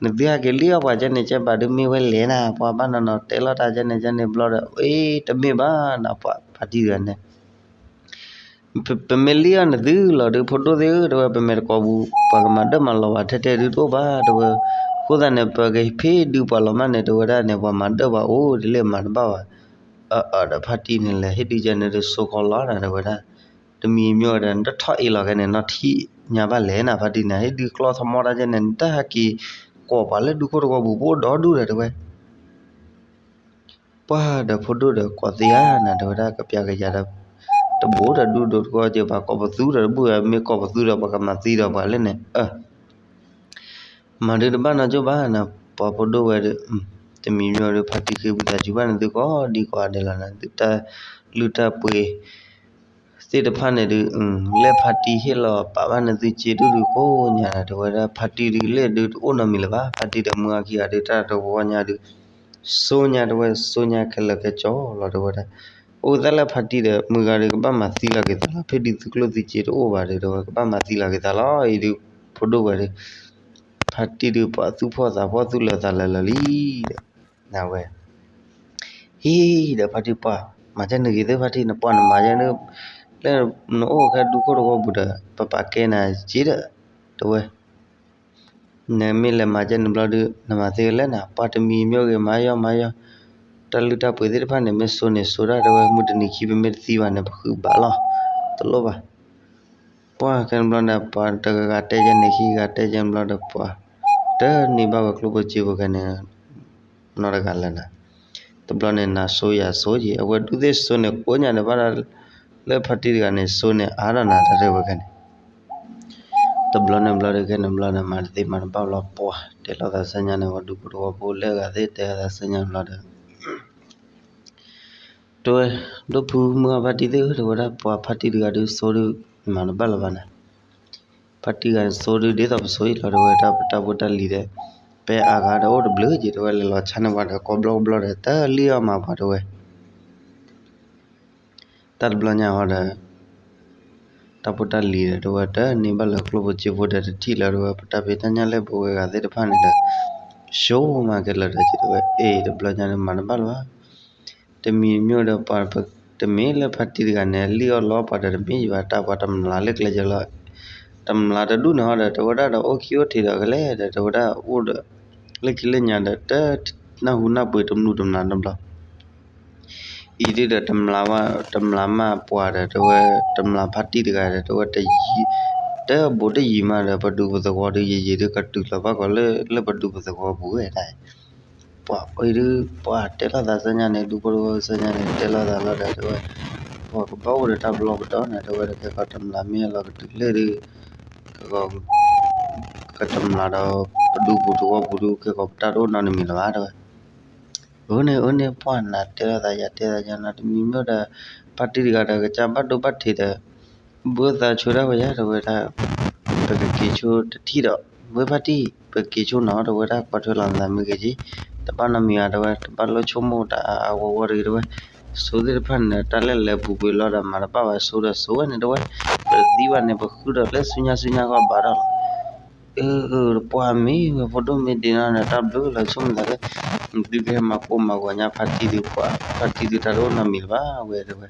နသုဟဲက့ၤလံအီၣ်ပှၤကဲန့ၣ် ကဲဘၣ်ဒုးမ့ၢ်ဝဲလဲၣ်နၤ ပှၤဘၣ်နီၤနီၤတဲလီၤတၢ်ကဲန့ၣ် ကဲန့ၣ်ဘျီဒီး အ့ တမ့ၢ်ဘၣ်နၤ ပှၤဖါတံၢ်တဂၤန့ၣ် ပမ့ၢ်လံအီၣ်နသုလီၤဒုး ဖိဒိၣ်သ့ၣ်ဧၢ တဝဲ ပမဲာ်တကိးပူၤ ပှၤကမၤဒၢၣ်မၤလီၤပှၤထဲထဲဒုးတအိၣ်ဘၣ် တဝဲ, အဃိသတးန့ၣ် ပကဖ့ဒုးပှၤလီၤမးန့ၣ် တဝဲဒၣ်န့ၣ် ပှၤမၤဒၢၣ်ပှၤအိၣ်ဒ်လဲၣ်မၤတဘၣ်ဘၣ်, အၢ အၢ ဒီးဖါတံၢ်န့ၣ်လဲၤဟ့ၣ်ဒုးကဲန့ၣ်ဒုး စိခီလီၤနၤ တဝဲဒၣ်, တမံၤမ့ၢ်ဝဲဒီး နတထီၣ်အ့ၣ်လီၤကဲန့ၣ် နီၢ်ထံၣ်ညါဘၣ်လဲၣ်နၤ ဖါတံၢ်န့ၣ် ဟ့ၣ်ဒုးကျီထီၣ်မီတၢ်ကဲန့ၣ် နတၢ်ဟဲက့ၤ ကိးပှၤလၢဒူခိၣ်တဝီပူၤ ပအိၣ်ဒီဒူၣ်ဒီးတဝဲ ပှၢ်ဒီးဖိဒိၣ်ဒီးကိးသ့ဧါနၤ တဝဲဒၣ် ကပျးကယၤဒီး တဘိဒီးဒူဒိၣ်တကီၢ်က့ၤ ပှၤကိးပသူဒီးတဘူၣ်ဝဲ မ့ၢ်ကိးပသူဒီး ပှၤကမၤသံဒီးပှၤလၢန့ၣ် အၢ မၤဒုးတဘၣ်နီတစိၢ်ဘၣ်နၤ ပှၤဖိဒိၣ်ဝဲဒီး တမံၤမ့ၢ်ဒီး ဖါတံၢ်ဃ့ဝံသးစူၤဘၣ်နသုကိးဒံကိးဂၤဒဲးလီၤနၤ သုတၢ်လုၢ်တၢ်ပှ့ၤ သ့ၣ်တဖၣ်န့ၣ်ဒုး လၢဖါတံၢ်ဟ့ၣ်လီၤပာ်ဘၣ်နသုစ့ဒူၣ်ဒုးကိးညါနၤ တဝဲဒၣ် ဖါတံၢ်ဒုးလဲၣ်ဒုးတအိၣ်နီတမံၤလၢၤဘၣ် ဖါတံၢ်ဒီးမုၢ်ဂၤခံဂၤဒုး တၢ်တဝီညါဒုး စိညါတဝဲ စိညါခဲလၢာ်ခဲဆ့လီၤ တဝဲဒၣ်, အိၣ်သးလၢဖါတံၢ်ဒီး မုၢ်ဂၤဒုးကဘၣ်မၤသံလီၤက့ၤသးလီၤ ဖဲဒုးသုကျိၣ်သုစ့တအိၣ်ဘၣ်ဒီး တဝဲကဘၣ်မၤသံလီၤက့ၤသးလီၤ အံၤဒုး ဖိဒိၣ်ဝဲဒီး ဖါတံၢ်ဒုးပှၤသူၣ်ဖှီၣ်သးဖှီၣ်သူၣ်လၢာ်သးလၢာ်လၢာ်လံ ဒဝဲ ဟံၣ်ဒီးဖါတံၢ်ပှၢ် မၤကဲနဂ့ၤသ့ၣ်ဖါတံၢ် နပှၢ်နမၤကဲန လၢနအိၣ်ခဲဒူခိၣ်တဝီပူၤဒီး ပပာ်ကဲနၤက့ဒီး တဝဲ နမ့ၢ်လဲၤမၤကဲနဘျီဒုး နမၤသ့လဲၣ်နၤ ပှၢ်တမံၤမ့ၢ်ဂ့ၤ မၤယီၢ်မၤယီၢ် တၢ်လုၢ်တၢ်ပှ့ၤသ့ၣ်တဖၣ်န့ၣ် မ့ၢ်စိန့ၣ်စိဒၣ်တဝဲ မုၢ်တနံၤခံပမ့ၢ်တသံဘၣ်န့ၣ် ပဃုဘၣ်လီၤ တလိၣ်ဘၣ် ပှၢ်ခဲန့ၣ်ဘျီန့ၣ် ပှၤတဂၤဂၤတဲယဲန့ၣ် ခံဂၤတဲယဲန့ၣ်ဘျီဒီး ပှၤတန့ၢ်ဘၣ်ဝဲကျိၣ်ဖိစ့ဖိခဲန့ၣ် နီတဂၤလၢၤနၤ, တဘျီန့ၣ် နၤစိယၤစိက့ၤ အဝဲဒူၣ်သ့ၣ်စိန့ၣ် ကိးညါန့ၣ်ဘၣ်ဒီး လၢဖါတံၢ်တဂၤန့ၣ် စိန့ၣ်အါဒီးနၤတၢ်တဲဝဲခဲန့ၣ်, တဘျီန့ၣ်ဘျီဒီး ခဲန့ၣ်ဘျီန့ၣ် မၤတသ့မၤတဘၣ်ဘျီ ပှၤတဲလိာ်သးစၢညါန့ၣ် ပှၤဒူဖိတဝီဖိလၢအဂၤသ့ၣ်တဲလိာ်သးစၢညါန့ၣ်ဘျီဒီး တဝဲ ဒိၣ်ဖုမုၢ်ဂၤဖါတံၢ်သ့ၣ်ဧၢ တဝဲဒၣ် ပှၤဖါတံၢ်တဂၤဒုး စိဒုး မၤတဘၣ်လၢၤဘၣ်နၤ, ဖါတံၢ်ဂၤန့ၣ် စိဒုး ဒ်သိးပစိအံၤလီၤ တဝဲဒၣ် ပတၢ်ဖိတၢ်လံၤဒီး ပဲအါဂၤဒီးအိၣ်တဘျုးက့ၤ တဝဲလဲၤလီၤဆါန့ၢ်ပှၤဒီး ကိးဘျီကဘျီဒီး တလံၣ်အီၣ်မၤပှၤတဝဲ တၢ်တဘျီညါဟီဒီး တၢ်ဖိတၢ်လံၤဒီး တဝဲတန့ၢ်ဘၣ်လၢကျိၣ်ဖိစ့ဖိဒီး တထံၣ်လၢၤတဝဲ ပတၢ်ဖံးတၢ်ညၣ်လၢပဝဲဂၤသ့ၣ်တဖၣ်န့ၣ်ဒီး ဆိမးကဲလၢၤဒီး တဝဲ အ့ တဘျီညါန့ၣ် မၤတဘၣ်လၢၤဘၣ် တမံၤမ့ၢ်ဒီးပှၤ တမ့ၢ်လၢဖါတံၢ်တဂၤန့ၣ် လံၣ်အီၣ်လီအီၣ်ပှၤဒီး တမ့ၢ်ယဘၣ်တၢ်ပှၤတမျးလၢကျဲယလီၤ, တမျးတဒူၣ်န့ၣ်ဟီဒီး တဝဲဒၣ်ဒီးအိၣ်ခံအိၣ်ထံးဒီးကလဲၣ်ဒီး တဝဲဒၣ်အိၣ်ဒီး လၢခံလၢညါဒီး တနၢ်ဟူနၢ်ပှ့ၤတမျုးတမျးတဘျီ အံၤဒုးဒီး တမျးမးပှၤဒီး တဝဲ တမျးဖါတံၢ်တဂၤဒီး တဝဲ တဘိးတယံၤမးဒီး ပဒူပသဝီဒုး ယံာ်ယံာ်ဒုး ကတုၤလီၤဘၣ်ကီးလၢ လၢပဒူပသဝီပူၤဝဲဒၣ် ပှၤအံၤဒုး ပှၤတဲလိာ်သးစၢညါန့ၣ် ဒူဖိတဝီစၢညါန့ၣ် တဲလိာ်သးလီၤဒီး တဝဲ ပှၤကဘၣ်အိၣ်ဒီးတၢ်ပလီၢ်ပဒီန့ၣ် တဝဲဒီး ခဲကီးတမျးမ့ၢ်လီၤကတုၤလဲၣ်ဒုး ခဲကီး ကတမျးဒီး ပဒူပူၤသဝီပူၤဒုး ခဲကီးပတၢ်တအိၣ်နီတမံၤလၢၤဘၣ် တဝဲ အၢန့ၣ် အၢန့ၣ် ပှၢ်နၤတဲလိာ်သး ယၤတဲသးယၤနီၤ တမံၤမ့ၢ်ဒီး ဖါတံၢ်တဂၤဒီး ကစၢ်ဘၣ်ဒိဘၣ်ထံးဒီး ဘၣ်သးဆိဒၣ်ဝဲယၤ တဝဲဒၣ် ပကက့ၤဆိတထံၣ်ဒီး ဝဲဖါတံၢ် ပက့ၤဆိနီၤ တဝဲဒၣ် ကွၢ်ထွဲလီၤနသးမ့ၢ်ဂ့ၤက့ၤ တဘၣ်နီတမံၤဘၣ် တဝဲ တဘၣ်လိၣ်ဆိကမိၣ်တၢ်အါအါဂီၢ်ဂီၢ်တဂ့ၤ တဝဲ စိသ့ၣ်တဖၣ်န့ၣ်ဒီး တၢ်လၢလဲၤပူၤကွံာ်လီၤဒီး မၤတဘၣ်ဘၣ် စိဒီးစိဝဲန့ၣ် တဝဲ ပသံဘၣ်န့ၣ် ပဃုဒီးလၢဆူညါဆူညါဂီၢ်ဘၣ်ဒီးလီၤ အၢ အၢ ပှၤမ့ၢ်ဝဲဖိဒိၣ်မ့ၢ်ဒ်နီၤန့ၣ် တၢ်ဘျုးလီၤ ဆိကမိၣ်သးလၢ သုကဟဲမၤကိၢ်မၤဂီၤညါဖါတံၢ်ဒုး ပှၤဖါတံၢ်ဒုး တၢ်တအိၣ်နီတမံၤလၢၤဘၣ်ဝဲ တဝဲ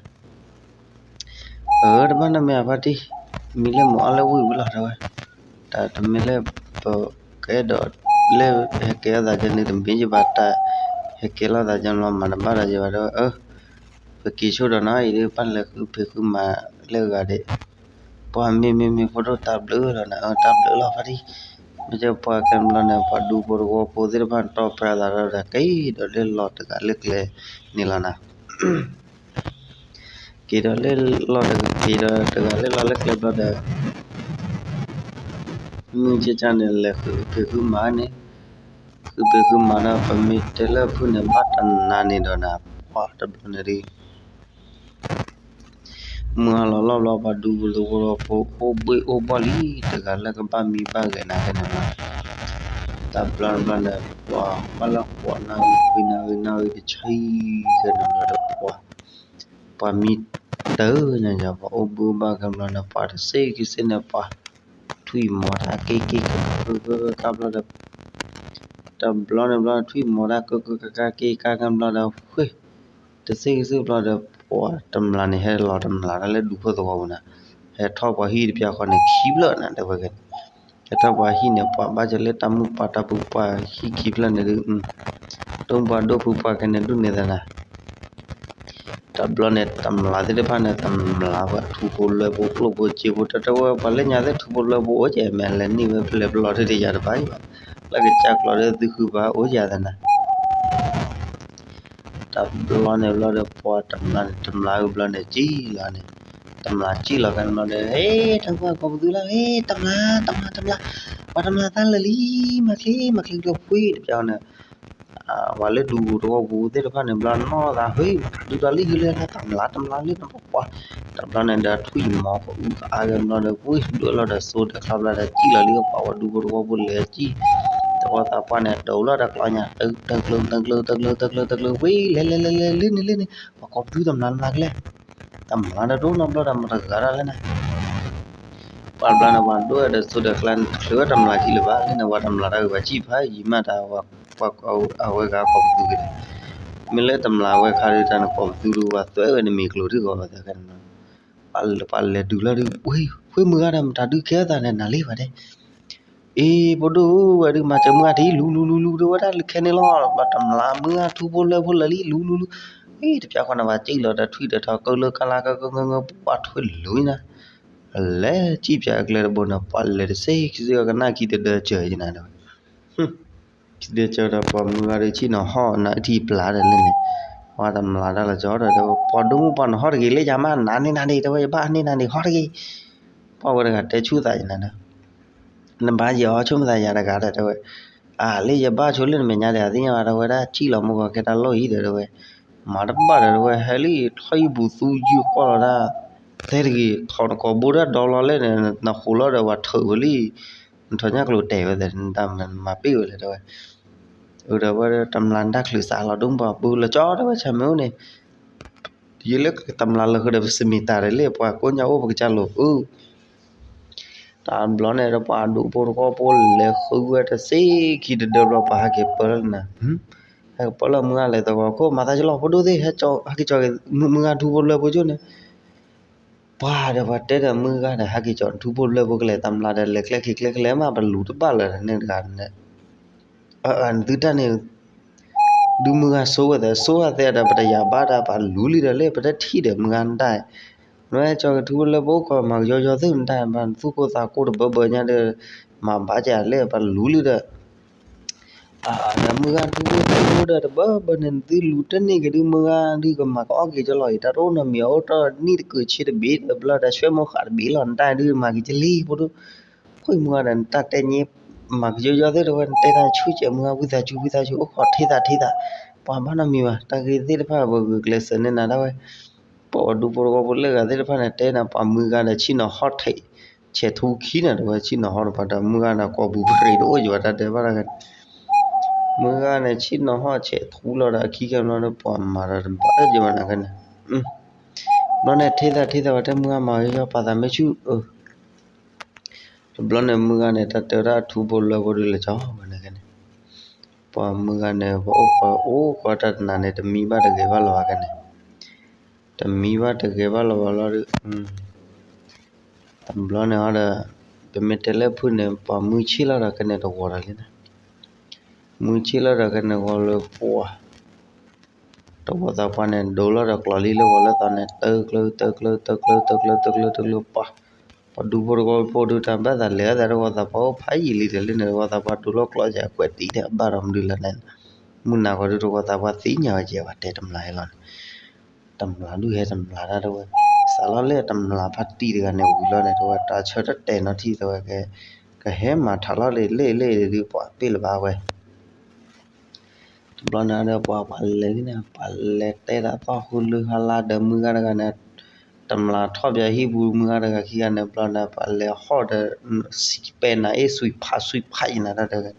အၢ တဘၣ်နီတမံၤဧါဖါတံၢ် မံၤလၢမုၢ်အီၣ်လၢဝံၣ်ဝံၣ်လီၤ တဝဲ တၢ်တမ့ၢ်လၢ ပကအဲၣ်ဒိးလၢ ဟဲကဲထီၣ်သးကဲန့ၣ် တမ့ၢ်ယဘၣ်တၢ် ဟဲကဲထီၣ်သးကဲန့ၣ်လီၤ မၤတဘၣ်ဒီးယဘၣ် တဝဲ အၢ ပက့ၤဆိဒီးနီၤ အံၤဒုး ဘၣ်လဲၤဃုဖံးဃုမၤလၢအဂၤဒံး ပှၤမ့ၢ်မ့ၢ်မ့ၢ်ဖိဒိၣ်တၢ်ဘျုးလီၤနၤ အၢ တၢ်ဘျုးလီၤဖါတံၢ် မ့ၢ်ကဲပှၤကဲဘျီန့ၣ် ပှၤဒူဖိတဝီဖိသ့ၣ်တဖၣ် တီၢ်ဖဲအသးဒီး က့ၤဒီးလၢလီၢ်တဂၤလၢကျဲန့ၣ်လီၤနၤ က့ၤဒီးလၢလီၢ်တဂၤ က့ၤဒီးတဂၤလၢလီၢ်လၢကျဲဘျီဒီး မုၢ်ကကန့ၣ် လဲၤဃုဖံးဃုမၤန့ၣ်, ဃုဖံးဃုမၤဒီး ပမ့ၢ်တဲလၢဖုန့ၣ် ဘၣ်တနၤန့ၣ်ဒီးနၤ ပှၤတဘျီန့ၣ်ဒုး မုၢ်ဟါလီၤလီၢ်ဘျီ ပှၤဒူဖိသဝီဖိ အိၣ်ဘှ့ၣ်အိၣ်ဘှီၣ်လံ တဂၤလၢကဘၣ်မံဘၣ်ဂဲၤနၤကဲန့ၣ်လီၤ. တဘျီတဘျီန့ၣ် ပှၤဘၣ်လၢဃိးနၣ်ရံၣ် ခွံနၣ်ရံၣ် နၣ်ရံၣ်တဆံကဲန့ၣ်လီၤဒီး ပှၤ ပှၤမံတၢ်ညါ ပှၤအိၣ်ဘှ့ၣ်အိၣ်ဘှီၣ်ကဲဘျီန့ၣ် ပှၤတစဲးခံစဲးန့ၣ် ပှၤထွံၣ်မီၤတၢ်က့က့ကကကဘျီဒီး တဘျီန့ၣ်ဘျီ ထွံၣ်မီၤတၢ်ကကကကက့ကကဘျီဒီး ဃ့ၢ် တစဲးခံစဲးဘျီဒီး ပှၤတမျးန့ၣ် ဟဲလီၤတမျးတၢ်လၢဒူဖိသဝီပူၤနၤ, ဟဲထီၣ်ပှၤဟံၣ်တပျၢ်ဃီန့ၣ် ခံဖျၢၣ်နၤ တဲဝဲကဲန့ၣ်, ဟဲထီၣ်ပှၤဟံၣ်န့ၣ် ပှၤဘၣ်ကဲလၢတၢ်မုၢ်ပှၢ်တၢ်ပူၤ ပှၤဟံၣ်ခံဖျၢၣ်န့ၣ်ဒုး ဒိၣ်ပှၤဒိၣ်ဖုပှၤကဲန့ၣ်ဒုးန့ၣ်သနၤ တဘျီန့ၣ် တမျးသ့ၣ်တဖၣ်န့ၣ် တမျးပှၤထူဖိလွဲဖိကျိၣ်ဖိစ့ဖိ တၢ်တဲဝဲပှၤလၢညါသ့ၣ်ထူဖိလွဲဖိအိၣ်ကဲ မ့ၢ်လဲၤန့ၢ်ဝဲဖဲလဲၣ်ပလီၢ်ထံတယၤတဘၣ်ဘၣ်, လၢကစၢ်ကျီဒီးသုဃုဘၣ်အိၣ်ယၤသနၤ တဘျီန့ၣ်ဘျီဒီး ပှၤတမျးန့ၣ် တမျးဝံၤဘျီန့ၣ် စံၣ်လီၤန့ၣ်, တမျးစံၣ်လီၤကဲဘျီဒီး ဟ့ၣ် တၢ်ကွၢ်ကိးပသူလီၤ ဟ့ၣ် တမျး တမျး တမျး, ပှၤတမျးသးလၢာ်လံ မၤချ့ မၤချ့ကျိဖှံတပျၢ်န့ၣ် ပှၤလၢဒူဖိသဝီပူၤသ့ၣ်တဖၣ်န့ၣ် ဘျီနီၢ်သး ဟ့ၣ် ဒုးဒီးလံ ဟ့ၣ်လၢတမျး တမျးလံ နပှၤ တဘျီန့ၣ်ဒီး ထွံၣ်မီၤကအုကအါကဲဘျီဒီး ဝ့ၢ်ဒွဲၣ်လီၤဒီး စိဒဲးချီဘျီဒီး စံၣ်လီၤလံ ပှၤဝဲဒူဖိသဝီပူၤလဲၤစံၣ် သဝီသးပှၢ်န့ၣ် ဒိးလီၤဒီးကျီညါ တကျၢ တကျၢ တကျၢ တကျၢ တကျၢ ဝ့ၢ် လဲၤ လဲၤ လဲၤ လဲၤ လၢန့ၣ် လၢန့ၣ် ပှၤကိးပသူတမျး တမျးကလဲၣ် တမျးဒီးဒိၣ်နီတဘျီဒီး မတဂၤတၢ်လဲၣ်န့ၣ် ပှၤတဘျီန့ၣ် ပှၤဒိၣ်ဝဲဒီးစိဒီးကျါန့ၣ် တချုးဝဲတမျးခံလၢၤဘၣ် လၢန့ၣ် ပှၤတမျးတၢ်ဂ့ၤ ပှၤစံၣ်ဖးယံာ်မးတၢ် ပှၤအဝဲဂၤကိးပသူက့ၤဒီး မ့ၢ်လၢတမျးဝဲခါဒုး တၢ်န့ၣ်ကိးပသူဒုး ပှၤသွဲဝဲန့ၣ်မ့ၤကျိၤထံၣ်ဂီၤဝဲသးကဲန့ၣ် ပှၤလဲၤဒုးလီၤဒုး ဝ့ၢ် ဝ့ၢ်မုၢ်ဂၤဒီး မတၤဒုးကဲသးန့ၣ် နၤလံဘၣ်တဲ အ့ ဖိဒိၣ်ဧၢ ဝဲဒုးမၤစၢၤမုၢ်ဂၤထံး လူၤလူၤလူၤလူၤ ဒုးဝဲဒၣ်လၢခဲန့ၣ်လီၤ ဘၣ်တမျးမုၢ်ဂၤထူဖိလွဲဖိလၢာ်လံ လူၤလူၤလူၤ အ့ တပျၢ်ဃီန့ၣ် ပှၤစံၣ်လီၤဒီးထွံၣ်ဒီးထီ ကၢလၢကလါကၢကၢကၢကၢ ပှၤထွံၣ်လူၤနၤ လဲၤစံၣ်ပျၢ်အကျဲတဘိန့ၣ် ပှၤလဲၤတစဲးခံစဲး ကနၣ်ခံတဒၢစၢၤယနၤဒီး ခံဒၢစၢၤဒီး ပှၤမုၢ်ဂၤဒုးဆ့ၣ်နီၤဟီၣ်နၤအထံပျၢ်ဒီးလၢန့ၣ် ပှၤတမျးတၢ်လီၤကၠီဒီး ပှၤဒိၣ်မုၢ်ပှၢ်နဟီၣ်တဂ့ၤလၢယၤမး နၤန့ၣ်နၤန့ၣ် တဲဝဲ ယဘၣ်န့ၣ်နၤန့ၣ် ဟီၣ်တဂ့ၤ ပှၤဝဲတဂၤတဲဆူၣ်သးယနၤဒီး နဘၣ်ယဲၤအီၤဆိကမိၣ်သးယၤတဂၤဒီးတဲဝဲ အၢ လၢယဘၣ်ဆိလၢနမဲာ်ညါဒီး အသ့ၣ်ညါဘၣ် တဲဝဲဒၣ် စံၣ်လီၤမူကီၢ်ခဲတၢ်လီၢ်အံၤဒီးတဲဝဲ မၤတဘၣ်ဒီးတဲဝဲ ဟဲလံ ထီၣ်ယံၤပူၤသူယုၢ်ကွၢ်လီၤဒၣ် သဲတဂ့ၤ ထီၣ်နကိာ်ဘိဒၣ်ဒီလီၤလဲၣ်န့ၣ် နဃိးလီၤဒီးပှၤထုးဝဲလံ နထီၣ်ညၣ်ကျိၤတဲာ်ဝဲသ့ၣ် နတၢ်မၤပ့ၢ်ဝဲလဲၣ်တဲဝဲ အၢဒီးဝဲတမျးတၢ်ချုးစးလီၤဒိၣ်ပှၤပူၤလီၤကၠီတဲဝဲ ဆၢမုၢ်န့ၣ် ယလၢတမျးလၢဃုာ်ဒီး ပစမံးတၢ်ဒီးလၢပှၤကိးညါအိၣ်ပကစၢ်လိၤအု တဘျီန့ၣ်ဒီး ပှၤဒူဖိတဝီဖိလဲၤဃုဝဲတစဲးခံတဒၢဘျီ ပှၤဟဲက့ၤပၢလီၤနၤ ဟဲက့ၤပၢလီၤမုၢ်ဂၤလဲၤသဝီခိၣ် မၤသးကလီၤ ဖိဒိၣ်သ့ၣ် ဟဲက့ၤကၠီမုၢ်ဂၤထူဖိလွဲဖိကၠိန့ၣ် ပှၤဒီးပှၤတဲဒီးမုၢ်ဂၤဒီး ဟဲက့ၤကၠီထူဖိလွဲဖိကလဲၤ တမျးဒီးလဲၤကျဲခံကျဲကလဲၤမး ပလူၤတဘၣ်လၢၤန့ၣ်တဂၤန့ၣ် နသုတၢ်န့ၣ် ဒုးမုၢ်ဂၤဆိဝဲသ့ၣ် ဆိဝဲသ့ၣ်ဒီး ပတယာ်ဘၣ်ဒီး ပလူၤလံဒီးလၢ ပတထံၣ်ဒီးမုၢ်ဂၤနတၢ် နဝဲကၠီကထူဖိလွဲဖိကီၢ် မၤကယီယီသ့ၣ်နတၢ် ပသူၣ်ကိၢ်သးကိၢ်တဘၢဘၢညါဒီး မၤဘၣ်ကလဲၣ် ပလူၤလံဒီး အၢ ဒီးမုၢ်ဂၤထူဖိလွဲဖိဒီး တဘၢဘၢန့ၣ် နသုလူၤတန့ၢ်က့ၤဒုး မုၢ်ဂၤဒုးကမၤကအီၣ်က့ၤကလီၤအံၤ တၢ်တအိၣ်နီတမံၤအအိၣ်တၢ်နံၣ်တကုးဆံတဘ့ၣ်ဒီးဘျီဒီး ဆွဲမိၢ်ဃာ်တဘ့ၣ်လီၤ နတၢ်ဒုးမၤက့ၤကလံၤဖိဒိၣ် ဃိမုၢ်ဂၤဒီး နတၢ်တဲညါ မၤကယီယီသ့ၣ်တဝဲ နတဲတၢ်ဆူၣ်ကဲးမုၢ်ဂၤ ဝံသးစူၤ ဝံသးစူၤ အိၣ်ခိးထ့သးထ့သး ပှၤဘၣ်နီတမံၤဘၣ် တၢ်ဂ့ၢ်သ့ၣ်တဖၣ် ပဂုာ်ကျဲးစၢးန့ၢ်နၤဒၣ်ဝဲ ပှၤဒူဖိတဝီဖိလၢဂၤသ့ၣ်တဖၣ်န့ၣ် တဲနၤ ပှၤမုၢ်ဂၤဒီး ဆ့ၣ်နီၤဟီၣ်ထဲး ဆဲးထူခံန့ၣ်တဝဲ ဆ့ၣ်နီၤဟီၣ်တပှၤဒီး မုၢ်ဂၤန့ၣ် ကိးပူၤပရ့းတအိၣ်ယၤ တၢ်တဲဘၣ်တၢ်ဂ့ၢ် မုၢ်ဂၤန့ၣ် ဆ့ၣ်နီၤဟီၣ်ဆဲးထူလီၤဒီး အခံခဲဘျီဒီး ပှၤမၤဒီးတဘၣ်ယၤဘၣ်နၤခဲန့ၣ် ဘျီန့ၣ် ထ့သးထ့သးဝဲ တဲမုၢ်ဂၤမၤကယီယီ ပာ်သးမ့ၢ်ဆူၣ် တဘျီန့ၣ် မုၢ်ဂၤန့ၣ် တၢ်တဲဝဲဒၣ်ထူဖိလွဲဖိဒုးလၢကၠီဝဲန့ၣ်ခဲန့ၣ် ပှၤမုၢ်ဂၤန့ၣ် ပအိၣ်ခိးအိၣ်ခိးတၢ်တနၤန့ၣ် တမံဘၣ်တဂဲၤဘၣ်လၢၤဘၣ်ခဲန့ၣ် တမံဘၣ်တဂဲၤဘၣ်လၢၤဘၣ်လီၤဒီး တဘျီန့ၣ်ဟီဒီး ပမ့ၢ်တဲလၢဖုၣ်န့ၣ် ပှၤမုၢ်ဆ့ၣ်လီၤဒီးခဲန့ၣ်တဝီၤဒီးလံန့ၣ် မုၢ်ဆ့ၣ်လီၤဒီးခဲန့ၣ်ဝီၤလၢပှၤ တဝီၤသးပှၢ်န့ၣ် ဒိးလီၤဒီးကျီၤလံလၢဂီၤလၢသီန့ၣ် တၢ်ကျၢ တၢ်ကျၢ တၢ်ကျၢ တၢ်ကျၢ တၢ်ကျၢ တၢ်ကျၢ ပှၤ ပှၤဒူဖိတဝီဖိဒုးတၢ်ဘၣ်သးလဲၤသးတဝီၤသးပှၢ်အိၣ်ဖးယံာ်လံဒီးလံန့ၣ် တဝီၤသးပှၢ်ဒိးလီၤကျီၤယၤကွဲးတံၢ်န့ၣ် အဘၣ်ဒီးမနုၤလဲၣ်န့ၣ် မုၢ်နၤဃီဒုးတဝီၤသးပှၢ်သ့ၣ်ညါဝဲကဲပှၤတဲတမျးဟဲလီၤန့ၣ် တမျးဒုးဟဲတမျးတၢ်တဝဲ စးလီၤလၢတမျးဖါတံၢ်တဂၤန့ၣ်ဝံၤလီၤန့ၣ် တဝဲတၢ်ဆၢတတဲာ်နီတထံၣ်တဝဲကဲ က ပဟဲမၤထးလီၤလံ လ့ၣ်လ့ၣ်ဒုး ပှၤပ့ၢ်လၢၤဘၣ်ဝဲ တဘျီန့ၣ်ဒီး ပှၤပှၤလဲၤန့ၣ် ပှၤလဲၤတဲဒၣ်သီၣ်ဃုလၢဟါလါဒီးမုၢ်ဂၤတဂၤန့ၣ်, တမျာ်ထီၣ်ပၠးဟံၣ်ပူၤမုၢ်ဂၤတဂၤခံဂၤန့ၣ် ဘျီဒီး ပှၤလဲၤဟီၣ်ဒီး စံးပဲနၤအ့ၣ် စွံဖးစွံဖးယံၤနၤတၢ်တဂၤ,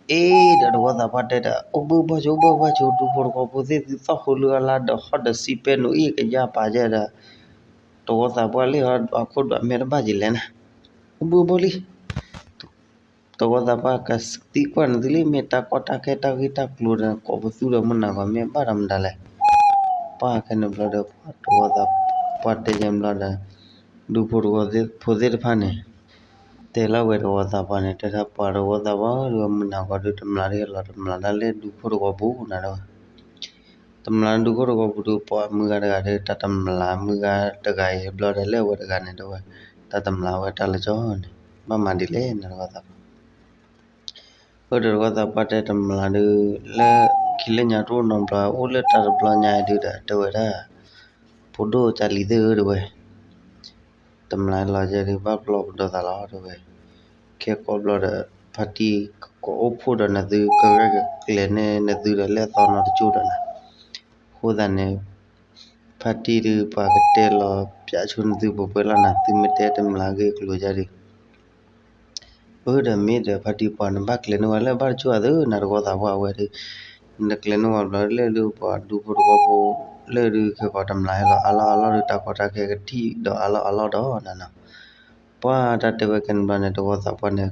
အ့ၣ်ဒီးတဝီသးပှၢ်တဲဒီး အိၣ်ဘှံးဘှီၣ်ဆိ အိၣ်ဘှံးဘှီၣ်ဆိ ဒူဖိတဝီဖိသ့ၣ်သုသီၣ်ဃုလၢဟါလါဒီးဟီၣ်ဒီးစံးပဲနၤအ့ၣ်ကယၢ်ပာ်ယဲဒီး တဝီသးပှၢ်လ့ၣ်ဟီၣ်အခိၣ်ဒွးမဲာ်တဘၣ်ကလဲၣ်န့ၣ်, အိၣ်ဘှံးဘှီၣ်လံ တဝီသးပှၢ်ကသံကွၢ်န့ၣ်သုလံ မ့ၢ်တၢ်ကီတၢ်ခဲတၢ်ဂ့ၢ်တၢ်ကျိၤဒီး ကိးပသူဒီးမုၢ်နၤဂီၤမ့ၢ်ဘၣ်ဒီးမတၤလဲၣ်. ပှၢ်ခဲန့ၣ်ဘျီဒီး တဝီသးပှၢ်တဲယဲဘျီဒီး ဒူဖိတဝီဖိသ့ၣ်တဖၣ်န့ၣ် တဲလီၤဝဲတဝီသးပှၢ်န့ၣ် တဲဒၣ်ပှၤတဝီသးပှၢ်ဒီးမုၢ်နၤဂီၤဒီး တမျာ်ဒုးဟဲလီၤတမျာ်ဒၣ်လၢဒူဖိတဝီပူၤနၤဒီး တမျာ်ဒူဖိတဝီပူၤဒီး ပှၤမုၢ်ဂၤတဂၤဒီး တၢ်တမျာ်မုၢ်ဂၤတဂၤအံၤဘျီဒီး လၢအဝဲတဂၤန့ၣ်ဒီးဝဲ တၢ်တမျာ်ဝဲတၢ်လၢကၠီန့ၣ် ဘၣ်မၤဒ်လဲၣ်န့ၣ်တဝီသးပှၢ် အၢ ဒီးတဝီသးပှၢ်တဲတမျာ်ဒုး လၢခံလၢညါတအိၣ်နီတဘျီ အိၣ်လၢတၢ်တဘျီညါအံၤဒုးဒီး တဲဝဲဒၣ် ဖိဒိၣ်ကၢ်လံၤသ့ၣ်ဧၢ တဲဝဲ တမျာ်လီၤယဲဒုး ဘၣ်ပျီပဒီးသးလီၤ တဲဝဲ, ခဲကိးဘျီဒီး ဖါတံၢ်ကအိၣ်ဖှိၣ်ဒီးနသု ကရဲၣ်ကကျဲၤန့ၢ်နသုဒီး လၢအသီနီတကၠိၢ်ဒီးနၤ, အဃိသတးန့ၣ် ဖါတံၢ်ဒုး ပှၤကတဲလီၤပၠးဆိနသုပှဲၤပှဲၤလီၤနၤ သုမ့ၢ်တဲတမျာ်ဂ့ၢ်အကျိၤယါဒုး အၢ ဒီးမ့ၢ်ဒီးဖါတံၢ်ပှၤန့ၣ် ဘၣ်ကျဲၤန့ၢ်ဝဲလၢဘၣ်တကၠိၢ်အသိး နတဝီသးပှၢ်ဝဲဒုး, နကျဲၤန့ၢ်ဝဲဘျီလၢဒုး ပှၤဒူဖိတဝီဖိ လၢဒုး ခဲကိးတမျာ်ဟဲလီၤအါလီၢ်အါလီၢ်ဒီး တၢ်ကီတၢ်ခဲကထံၣ်ဒီးအါလီၢ်အါလီၢ်ဒီးနၤနီၤ, ပှၢ်တၢ်တဲဝဲခဲန့ၣ်ဘျီန့ၣ် တဝီသးပှၢ်န့ၣ်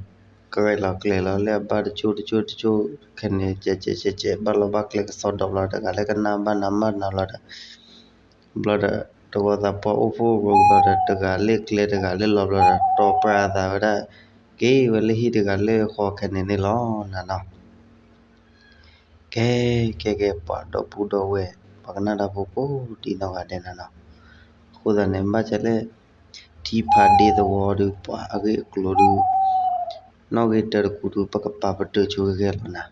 ကရဲၣ်လီၤကျဲၤလီၤလၢအဘၣ်တကၠိၢ်တကၠိၢ်တကၠိၢ်ခဲန့ၣ် ကဲးကဲးကဲးကဲး ဘၣ်လီၤဘၣ်ကျဲၤကစီဒီးဘျီ တဂၤလၢကနၣ်ဘၣ်နၢ်မၢ်နၢ်လီၤဒီး ဘျီဒီး တဝီသးပှၢ်အိၣ်ဖှိၣ်ရိဘျီဒီး တဂၤလၢကျဲတဂၤလၢလီၤဘျီဒီး တီၢ်ပြးသးဝဲဒၣ် က့ၤဝဲလၢဟံၣ်တဂၤလၢဃီခဲန့ၣ်န့ၣ်လီၤနၤနီၤ. ကဲ ကဲ ကဲ ပှၤဒီပုၢ်ဒီဝဲၢ် ပှၤကနၣ်တၢ်ဖိကိးဒံနီၢ်ဂၤဒဲးနၤနီၤ, အဃိသတးန့ၣ် ဘၣ်ဆၣ်လၢ ထံဖးဒ့သဝီဒုး ပှၤအဂ့ၢ်အကျိၤဒုး နီၣ်ဂံၢ်တၢတကူဒုး ပကပာ်ပတုာ်ဆိဂ့ၤဂ့ၤလီၤနၤ,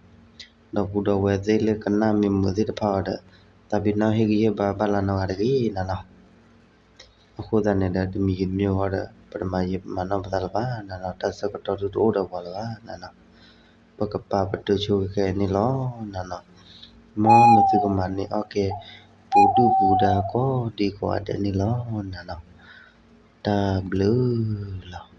ဒီပုၢ်ဒီဝဲၢ်သ့ၣ်လၢကနၣ်မ့ၢ်မုာ်သ့ၣ်တဖၣ်အံၤဒီး သးပ့ၤနီၣ်ဟ့ၣ်ဂံၢ်ဟ့ၣ်ဘါဘၣ်လၢနီၢ်ဂၤတဂ့ၤနၤနီၤ. အဃိသတးန့ၣ်ဒီး တမံၤဂ့ၤတမံၤဂီၤဒီး ပတမၤယံာ်မၤနီၢ်ပသးလၢၤဘၣ်နၤနီၤ, တၢ်ဆၢကတီၢ်ဒုးတအိၣ်ဒီးပှၤလၢၤဘၣ်နၤနီၤ, ပကပာ်ပတုာ်ဆိဂ့ၤဂ့ၤန့ၣ်လီၤနၤနီၤ, မ်နသုကမၤန့ၢ်အီၣ်က့ၤ ပူၤဒုၣ်ပူၤဒါကိးဒံကိးဂၤဒဲးန့ၣ်လီၤနၤနီၤ, တၢ်ဘျုးလီၤ.